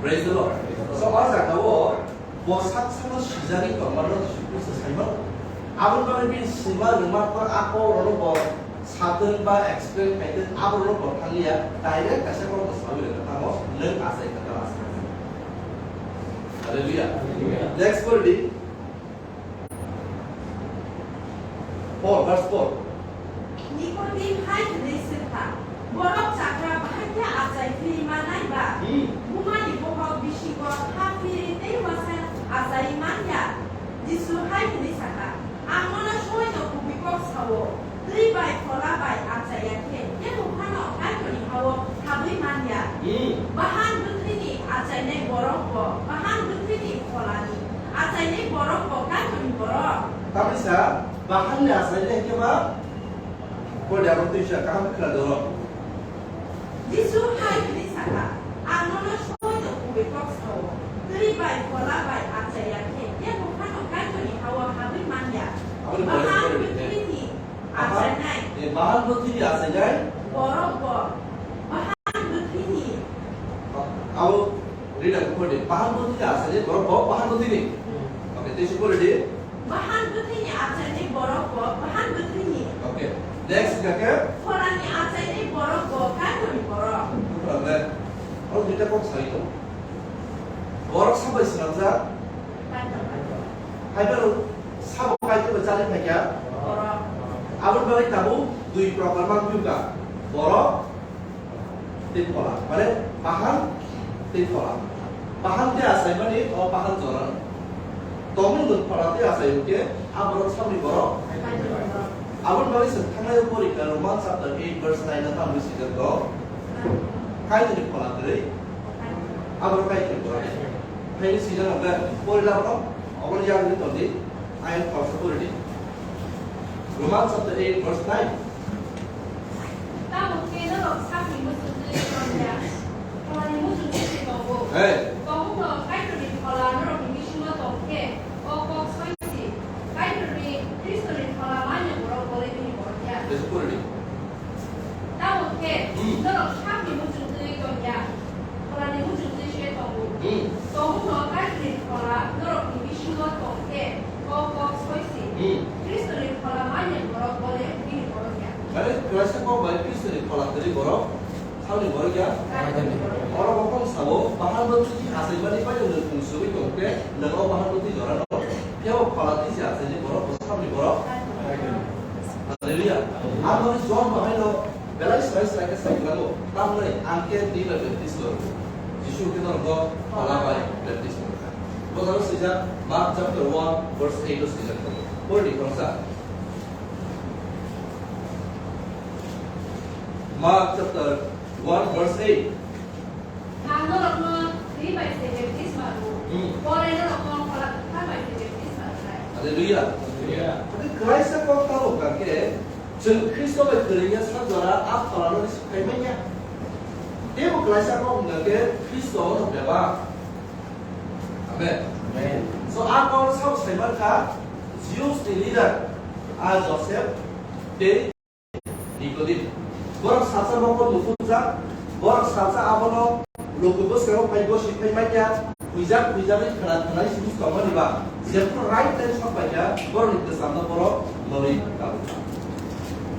Praise the Lord. So o jaga o bo sak sakno sijagwi tongmano Jisu Khristo sai mano. Aboni bagwi bini sima rwma kok a kok rokno bo satwng ba explain khaitwng, aborokno bo thanglia, direct kaisa kokno sawi rwkha tamo, "Nwng achai kwtal achai." Hallelujah. Hallelujah. Next pori di. Four, verse four. Nikodim hai hwnwi swngkha, "Borok chakra bahai khe achai phirwi mannai ba? Hmm. Bumani bokhok bisingo ha phirwi tei uasa achaiwi man ya?" Jisu hai hwnwi sakha, Ang nono soino kubui kok sao, twi bai phola bai achai ya khe, kebo phano Kaitorni ha-o habwi man ya. Hmm. Bahan bwthwini achainai borok bo, bahan bwthwini pholani achainai borok bo Kaitorni borok. Tamni sa, bahanni achainai hwnkhe ma? Pore abo twi sa, kaham khe khna doro. Jisu hai hwnwi sakha, Ang nono soino kubui kok sao, twi bai phola bai achai ya khe, kebo phano Kaitorni ha-o habwi man ya. Aboni pore Bahan pore bwthwini achainai. Eh, bahan bwthwini achainai. Borok bo. Bahan bwthwini. Abo read and pore di. Bahan bwthwini achainai borok bo, bahan bwthwini. Hmm. Okay, tei se pore di. Bahan bwthwini achainai borok bo, bahan bwthwini. Okay. Next hwnkha khe? Pholani achainai borok bo, Kaitorni borok. Problem. Oro duita kok sai tongo. Borok sabai swnamjak? Kaitor, Kaitor. Hai phano sabo Kaitor bai chali phaikha? Borok. Aboni bagwi tabuk dui prokar mang phiyokha. Borok tei phola, mane bahan tei phola. Bahan tei achaimani o bahan jora. Tongmung nwng phola tei achai hwnkhe a borok saboni borok. Aboni bagwi chwng thangnaio porikha Roman chapter eight verse nine o tamni swijak tongo. Kaitorni phola kwrwi. A borok Kaitorni borok. Phaini swijak hwnkhe pori labono, oboni yagwi tongdi. Ayang khoroksa pori di. Roman chapter eight verse nine. Tamo khe norok sakni muchungtwi tongya, pholani muchungtwi se tongo. Hey. Tongmungno Kaitorni phola norokni bisingo tong khe, o kok soi si, Kaitorni Khristoni phola manya borok bolai bini borok ya. Lesa pori di. Tamo khe, hmm, norok sakni muchungtwi tongya, pholani muchungtwi se tongo. Hmm. Tongmungno Kaitorni phola norokni bisingo tong khe, o kok soi si. Hmm. Khristoni phola manya borok bole bini borok ya. Mane, kwlaisa kok bai Khristoni phola kwrwi borok, saboni borok ya? Kaitorni borok. Oro bo kok sao, bahan bwthwini achaimani bai nwng pungsugwi tong khe, nwng o bahan bwthwini jorano, phiya bo phola twi se achaini borok, bo saboni borok? Kaitorni borok. Hallelujah. Ang nini John bo haino belai swlai swlai khe sai kwlango. Tamni ang khe twi bai baptisma rwo. Jisu khe norokno phola bai baptisma rwkha. Bo jaga swijak Mark chapter one verse eight o swijak tongo. Pori di khoroksa. Mark chapter one verse eight. Ang norokno twi bai se baptisma rwo. Hmm. Pore norokno phola kwthar bai se baptisma rwnai. Hallelujah. Hallelujah. Tei kwlaisa kok tamo hwnkha khe, Chwng Khristo bai kwrwngya sak jora a pholano risi khai manya. Teibo klaisa kok hwnkha khe Khristo no bebak. Amen. Amen. So a kok sabo sai mankha Jews ni leader a Joseph tei Nicodim. Borok salsa mokol muchungjak, borok salsa abono luku bwskango phai gosi phai manya, huijak huijagwi khwna khwnai simi tongmani ba, jephru right time sok paikha, borokni kwchamno borok norwi kabukha.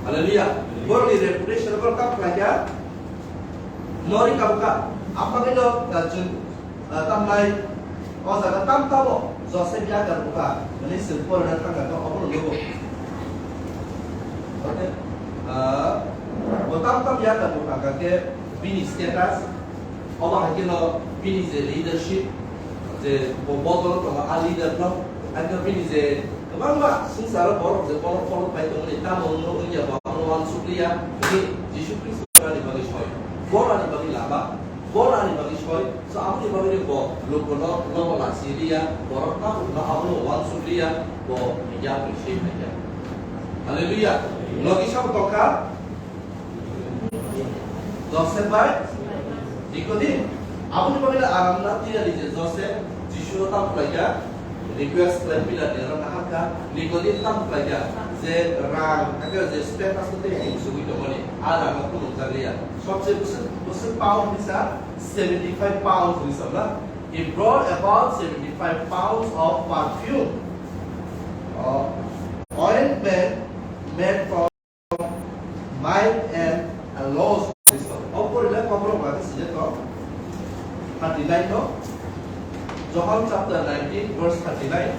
Hallelujah. Borokni reputation borok tamo khlaikha, norwi kabukha. Aphangino, ah, chwng Ah, tamnai, o jaga tam tamo Joseph yakar buka, mane chwng porina thangkha khe obono nugo. Okay? Ah, bo tam tam yakar buka khe bini status, obo hai kheno bini je leadership, je bo bodol tongo a leader no, hai kheno bini je kwbangma swngcharo borok je bono follow khai tongmani tamo wngno wngya bo abono uansuk liya, hwnwi Jisu Khristo ani bagwi soi, borani bagwi lama. Borani bagwi soi, so aboni bagwi bo lukuno nogo lasi riya, borok tabukno abono uansuk riya, bo yapri se phaikha. Hallelujah. Logi sabo tongkha Joseph bai Nicodim. Aboni bagwi aram na tiyari je Joseph Jisuno tamo khlaikha. Request khlai Pilat ni aro naharkha, Nicodim tamo khlaikha, je rang, hakhe je status tei hing sugwi tongmani, a rang no phunukjak liya. Sobse bwswk, bwswk pound hwnsa seventy five pounds hwnwi samla. He brought about seventy five pounds of perfume, uh, ointment made from myrrh and aloes. O porila koborok ba sijak kok. Thirty nine no. John chapter nineteen verse thirty nine.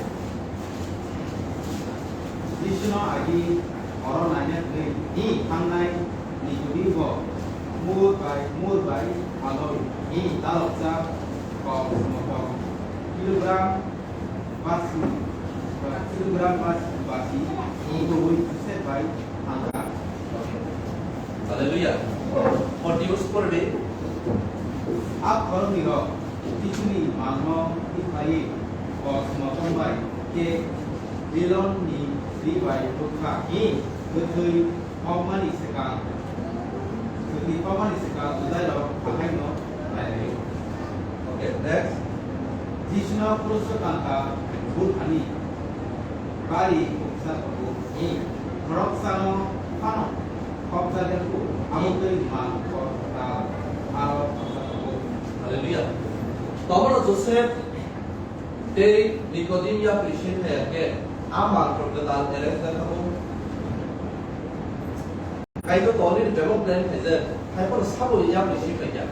Jisuno agi oro naina thwi hi thangnai Nikodimo mur bai, mur bai aloi hi dalokjak kok smotok kilogram basi, kilogram basi, basi, mungkubui Joseph bai thangkha. Hallelujah. Forty verse four di. A khoroknwi rok Jisuni malno tiphaiwi kok smotok bai khe Elon ni ri bai rwkha. Hi bwthwi Kokmani swkang, swkang kokmani swkang Judairok ahaino nailai. Okay, next. Jisuno kruso tangka buthani bari khopsa tongo. Khoroksano phano khopsa khe abo twi mal khoroksa aro khopsa tongo. Hallelujah. Tobono Joseph Tei Nicodim yapri se thaya khe, a mangkhor kwtal arrange kha bo. Kaitor tongni bebak plan khaijak, hai phano sabo yapri se phaikha.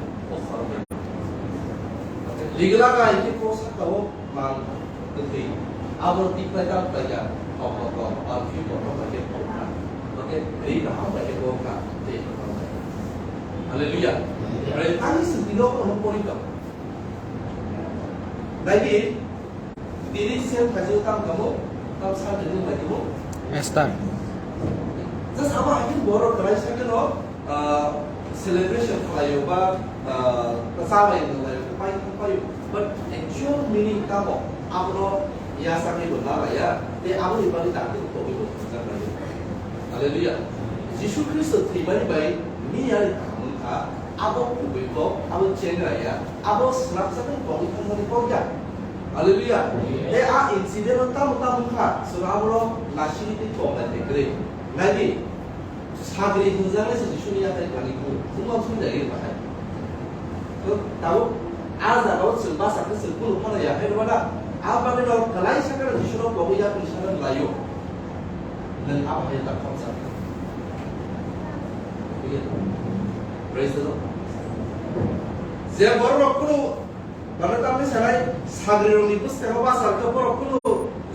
Ligla ga iki ko sakao mang kwthwi. Abo tikhlai ta phaikha, thok thok thok, perfume thok thok khe thok kha. Oke, ri kaham khe thok kha, tei thok kha. Hallelujah. Rai tani sing tino ko no pori ka. Lagi, tini siang khaji tam kamu, tam sa tini lagi mo. Esther. Just apa akhir borok kalai sa keno, ah, celebration khlaio ba, ah, sa bai khlaio, pai pai. But actual meaning tamo, abono ya sa ni bo na ya, te abo ni bari tak ko ko ko. Hallelujah. Jisu Khristo thwimani bai miyari kaham wngkha, abo kubui kok, abo chengra ya, abo swnamjaknai kokni thangmani kok ya. Hallelujah. Tei a incident o tamo tamo wngkha, chwng abono nasini tei kok nai tei kwrwi. Naidi, sagri hwnjaknai se Jisuni yathai thani kuk, wngma thung jagwi bahai. To tabuk a jaga o chwng basa khe chwng kunu phano ya hai rwmana. A bagwi no kwlai sakha Jisu no kobo yapri sana laio. Nwng abo hai ta khorsa. Praise the Lord. Je borok rok kunu, mane tamni sanai sagri rok ni bwskango basa khe borok kunu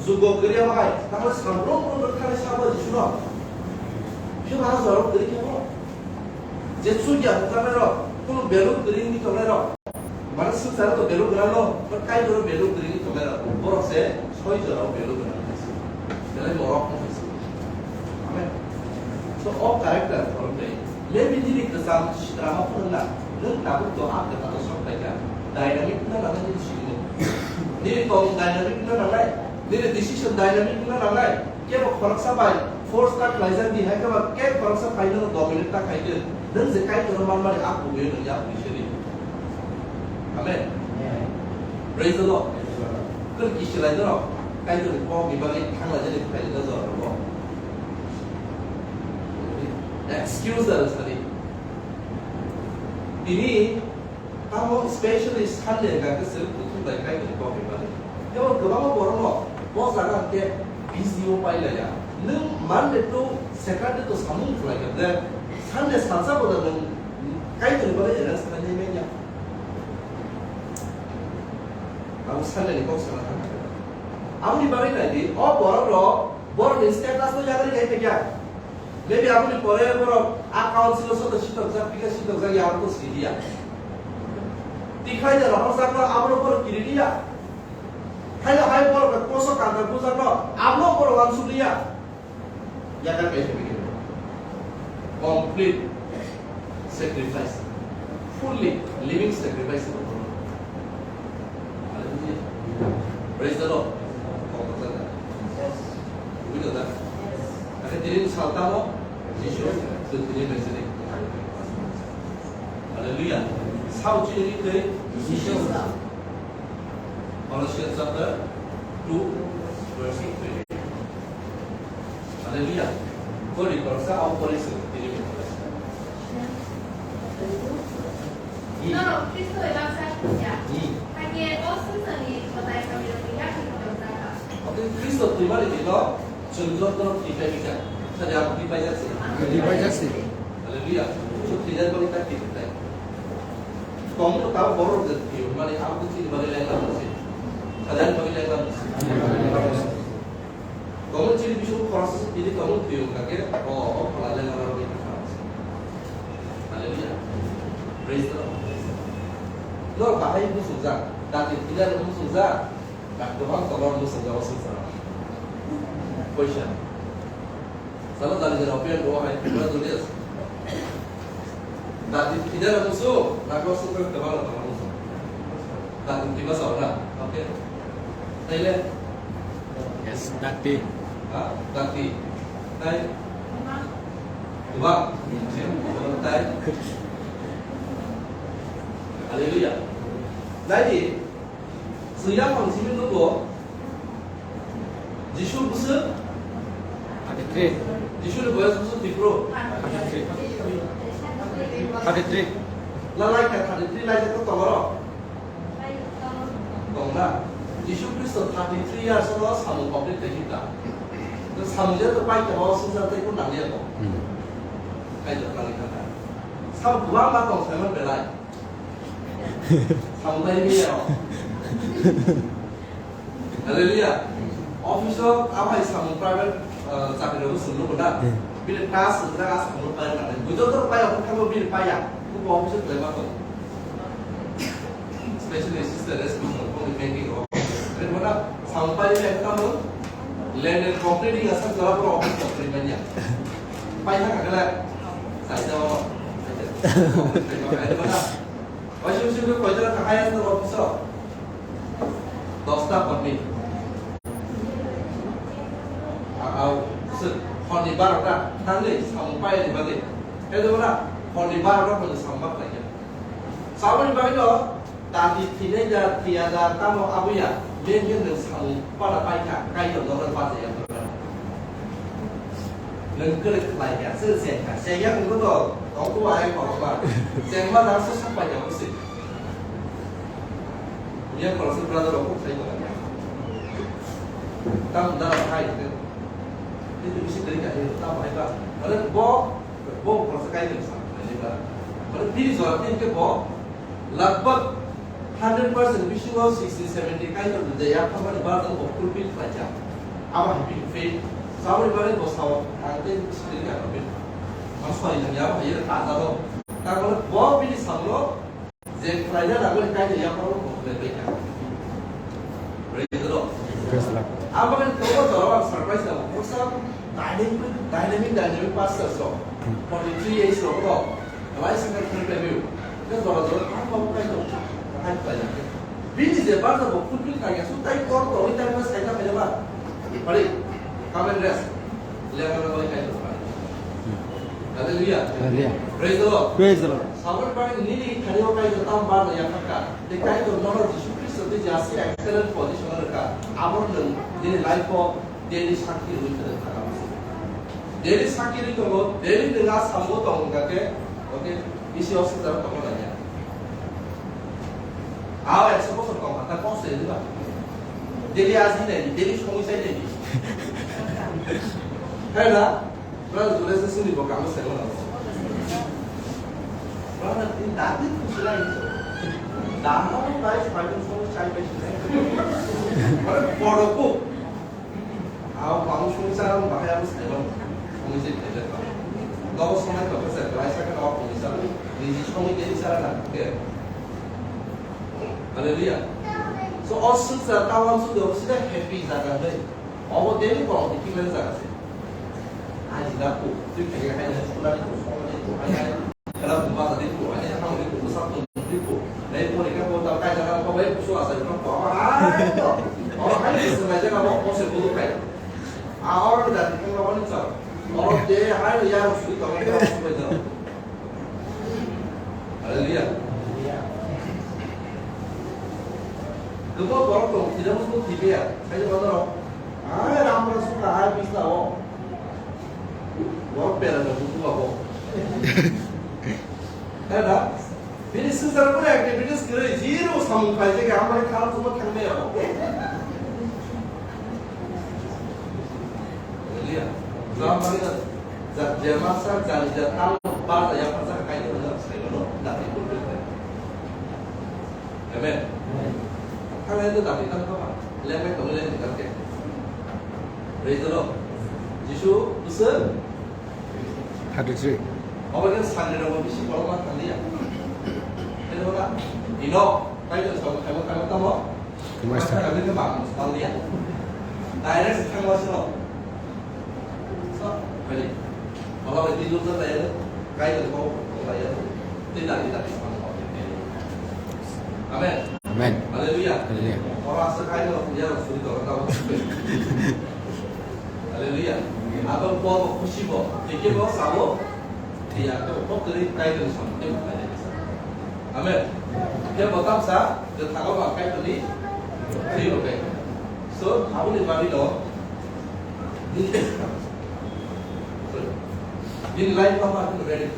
jugo kwrwi bahai. Tamni samrok rok thani sabo Jisu no. Phiya ba jorok kwrwi khe borok. Je chukya hwnjaknairok, kunu beluk kwrwi wngwi tongnairok, mane swngcharo to beluk gwnangno, but Kaitorno beluk kwrwi wngwi tongnairok, borok se soi jorao beluk gwnang khaisi, belai morok wng khaisi. Amen. So, o character khoroknwi, maybe nini kwcham sitrama phwrwngna, nwng tabuk to a kwtal sok phaikha, dynamic wngna nangnai nini simi. Nini tong dynamic wngna nangnai, nini decision dynamic wngna nangnai, kebo khoroksa bai, Force ta khlaijak di, hai khe ba cake khoroksa phaino dominate ta khai di. Nwng je Kaitorno manmani a kubui nwng ya kubui se di. Amen. Amen. Praise the Lord. Khe kisilai dorok Kaitorni kokni bagwi thanglaijani phailai da jorok. Excuse da sadi. Tini Tamo specially Sunday hwnkha khe chwng kuthum bai Kaitorni kokni bagwi. Tei o kwbangma borokno bo jaga hwnkhe busy o pailaiya. Nwng Monday to Saturday to samung khlai kha je Sunday salsa bo da nwng Kaitorni bagwi arrange khlainai manya. Abo Sunday ni kok sana thangkha. Aboni bagwi nai di, o borok rok borok ni status no yakarwi khai phai kha. Maybe aboni pore borok a council o soto sitokjak, pika sitokjak ya, abo to siliya. Tikhlai da rohorjak no, abono borok kiriliya. Haino hai borok koso kanta bujak no, abono borok wansukliya. Yakar kaisa begini. Complete sacrifice. Fully living sacrifice. Hallelujah. Praise the Lord. Buino da? Akhir dini saltamo Jisu, dini menjadi. Hallelujah. Sao chini ni tei Jisu. Colossians chapter two, verse three. Hallelujah. Kori koroksa au kori se tini koroksa. Hmm. Norok Khristo bai baksa khlaiya. Hmm. Hakhe o swngcharni kwtai hamyarokni yakni kotor jakha. Oke, Khristo twimani dino chwng jotono twi pai bijak. Sadi ang twi paijak se. Twi paijak se. Hallelujah. Chwng twijak bagwi ta twi pai. Tongmung tabo borok je twi mani ang twi bagwi lengla se. Sadi ang bagwi lengla se. Tongmung chini bising khoroksa se tini tongmung twi wngkha khe, o, o phala le norok ni kha. Hallelujah. Praise the Lord. Norok bahai muchungjak, dati tida rok muchungjak, na kwbang tongo muchungjak o swngcharo. Question. Salo dali jani open bo hai, congratulations. Dati tida rok muchung, na kwbang swngcharo kwbang rok tongo muchung. Dati tiba sa na, okay. Taile? Yes, dati. Ha? Dati. Tai? Dua. Tai? Hallelujah. Dati. Suya pang simi nugo. Jisu busu? Thirty-three. Jisu ni boyas busu tipro? Thirty-three. Thirty-three. Lalai ka thirty-three lai ka tongoro? Tongna, Jisu Khristo thirty-three years o samung complete khe hita. To samung je to pai khe o sung jang tei kun nang ya to. Hmm. Kai to kali kha. Samung kwbang ma tong sai man belai. Samung pai ni ya. Hallelujah. Office o abai samung private, uh, chakri rok sung nugo na. Hmm. Bini task sung jang a samung pai na. Bujo to pai o kha bini pai ya. Ko office o pai ma to. Special assistant responsible for the banking of. Kaya mana sampai yang kamu land and property asal jawab pro office of primanya. Pai ha kagala. Saya jawab. Kaya mana? Wajib sih kau jalan kahaya tu office of. Dosta kami. Au, se, honi barota, tangli sampai di bagi. Kaya mana? Honi barota pun sampai lagi. Saboni bagwi no dati thinai da thiya da tamo abuya, mengke nwng samung pada paikha, Kaitor nogo bachaya. Nwng kwrwi khlai kha, se cheng kha, cheng ya nwng to tong ko ai khorokma. Cheng ma da se sak paikha bwswi. Yang khoroksa brother rok sai kha. Tam da hai ke. Itu bisi dari kha, tam hai ba. Ore bo Bo khoroksa Kaitor ni samung khlainai ba. Mane bini jora tin khe bo lagbag hundred percent bisingo sixty seventy Kaitor ni je yapharmani barjak bo fulfill khlaijak. Abo hai bini faith. Saboni bagwi bo sao, ang tei sitini kha bini. Ang sori nang ya, abo hai ta jado. Tarmane bo bini samlo Je khlaina nangmani kaisa yapharo bo khlai bai kha. Praise the Lord. Praise the Lord. Ang bagwi tongo jorao ang surprise nango. Bwsa dynamic, dynamic, dynamic pastor so. Hmm. Forty-three years rok no. Lai saka khlai bai bai. Ke jora jora ang babu kai to. Hai khlai na. Bini je barsa bo fulfill khai ya. Su tai kor to, tai ma sai na khai ba. Pari. Come and rest. Hallelujah. Hallelujah. Praise the Lord. Praise the Lord. Sabon bari nini thani o Kaitor tam bar na yaphaka. Te Kaitor nono Jisu Kristo te jasi excellent position o rwkha. Abo nwng nini life o daily sakhi rwi thani thaka musi. Daily sakhi rwi tongo, daily nwng a sambo tongo hwnkha khe, okay, bisi o swngcharo tongo nanya. Aw ekso bosor tong kha, ta kok se diba. Daily aji nai, daily songwi chai nai. Hai na? Brother, jule se sini bo kamo se na. Brother, tin da din ko se lai. Da ma no bai, bai songwi chai bai se nai. Boro ko. Aw, bang songwi chana bahai ang sai mano. Songwi se khaijak ba. Nogo songnai tongkha se, belai sakhe nogo songwi chana. Niji songwi tei chana na khe. Hallelujah. So, o swngchar tawang swngwi obo sida happy jaga hwnwi. Obo daily borok ni kingmani jaga se. Ai jida ko, twi khaikhe hai nai, sunani ko, songnani ko, hai nai. Kala buma jadi ko, ani hang ni ko, sa ko ni ko. Nai ko ni ka ko ta kai jaga ko bai kusu asa ko ko. Ah, ko. Oh, hai ni sunai jaga ko ko se ko kai. Ah, or da ni ko ni sa. Or de hai ya su to ko ko. Hallelujah. Ko ko ko ko tidak musuh tipe ya. Saya mana? Ah, ram ram suka hai bisa oh. Borok pera da buku abo. Hai da? Bini swngchar kunu activities kwrwi, zero samung khlaijak, amari khalam chuma thangmaya abo. Hallelujah. Jam bari da, ja, jema sa, ja, ja, tal, ba, da, ya, pa, sa, kai, da, da, sai, no, da, da, da, da. Amen. Thang hai da, da, da, da, da, ba. Leng, leng, tong, leng, leng, leng. Praise the Lord. Jisu, bwswk? Thirty-three. Obo khe sakni rokbo bisi borok ma thang liya. Khe rwna, ino, Bible sabo khaibo khaibo tamo? Master. Khaibo khe bang thang liya. Direct thangma sino. So, bali. Obo khe tini rwjak lai, Bible ko lai. Tei dagi dagi thang. Amen. Amen. Hallelujah. Hallelujah. Oro aswk kaino ya suri tongo tamo. Hallelujah. Abo bo khusi bo. Tei khe bo sabo. Tei ya to bo kwrwi Kaitorni samung tei bo khlai. Amen. Khe bo tamsa je thago ba Kaitorni twi bo kai. So, aboni bagwi no. Sorry. Bini life ma ma ready.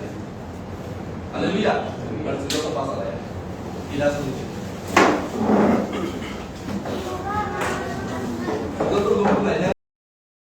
Hallelujah. Berarti kita pasal ya. Tidak sungguh. Betul, betul, betul, ya.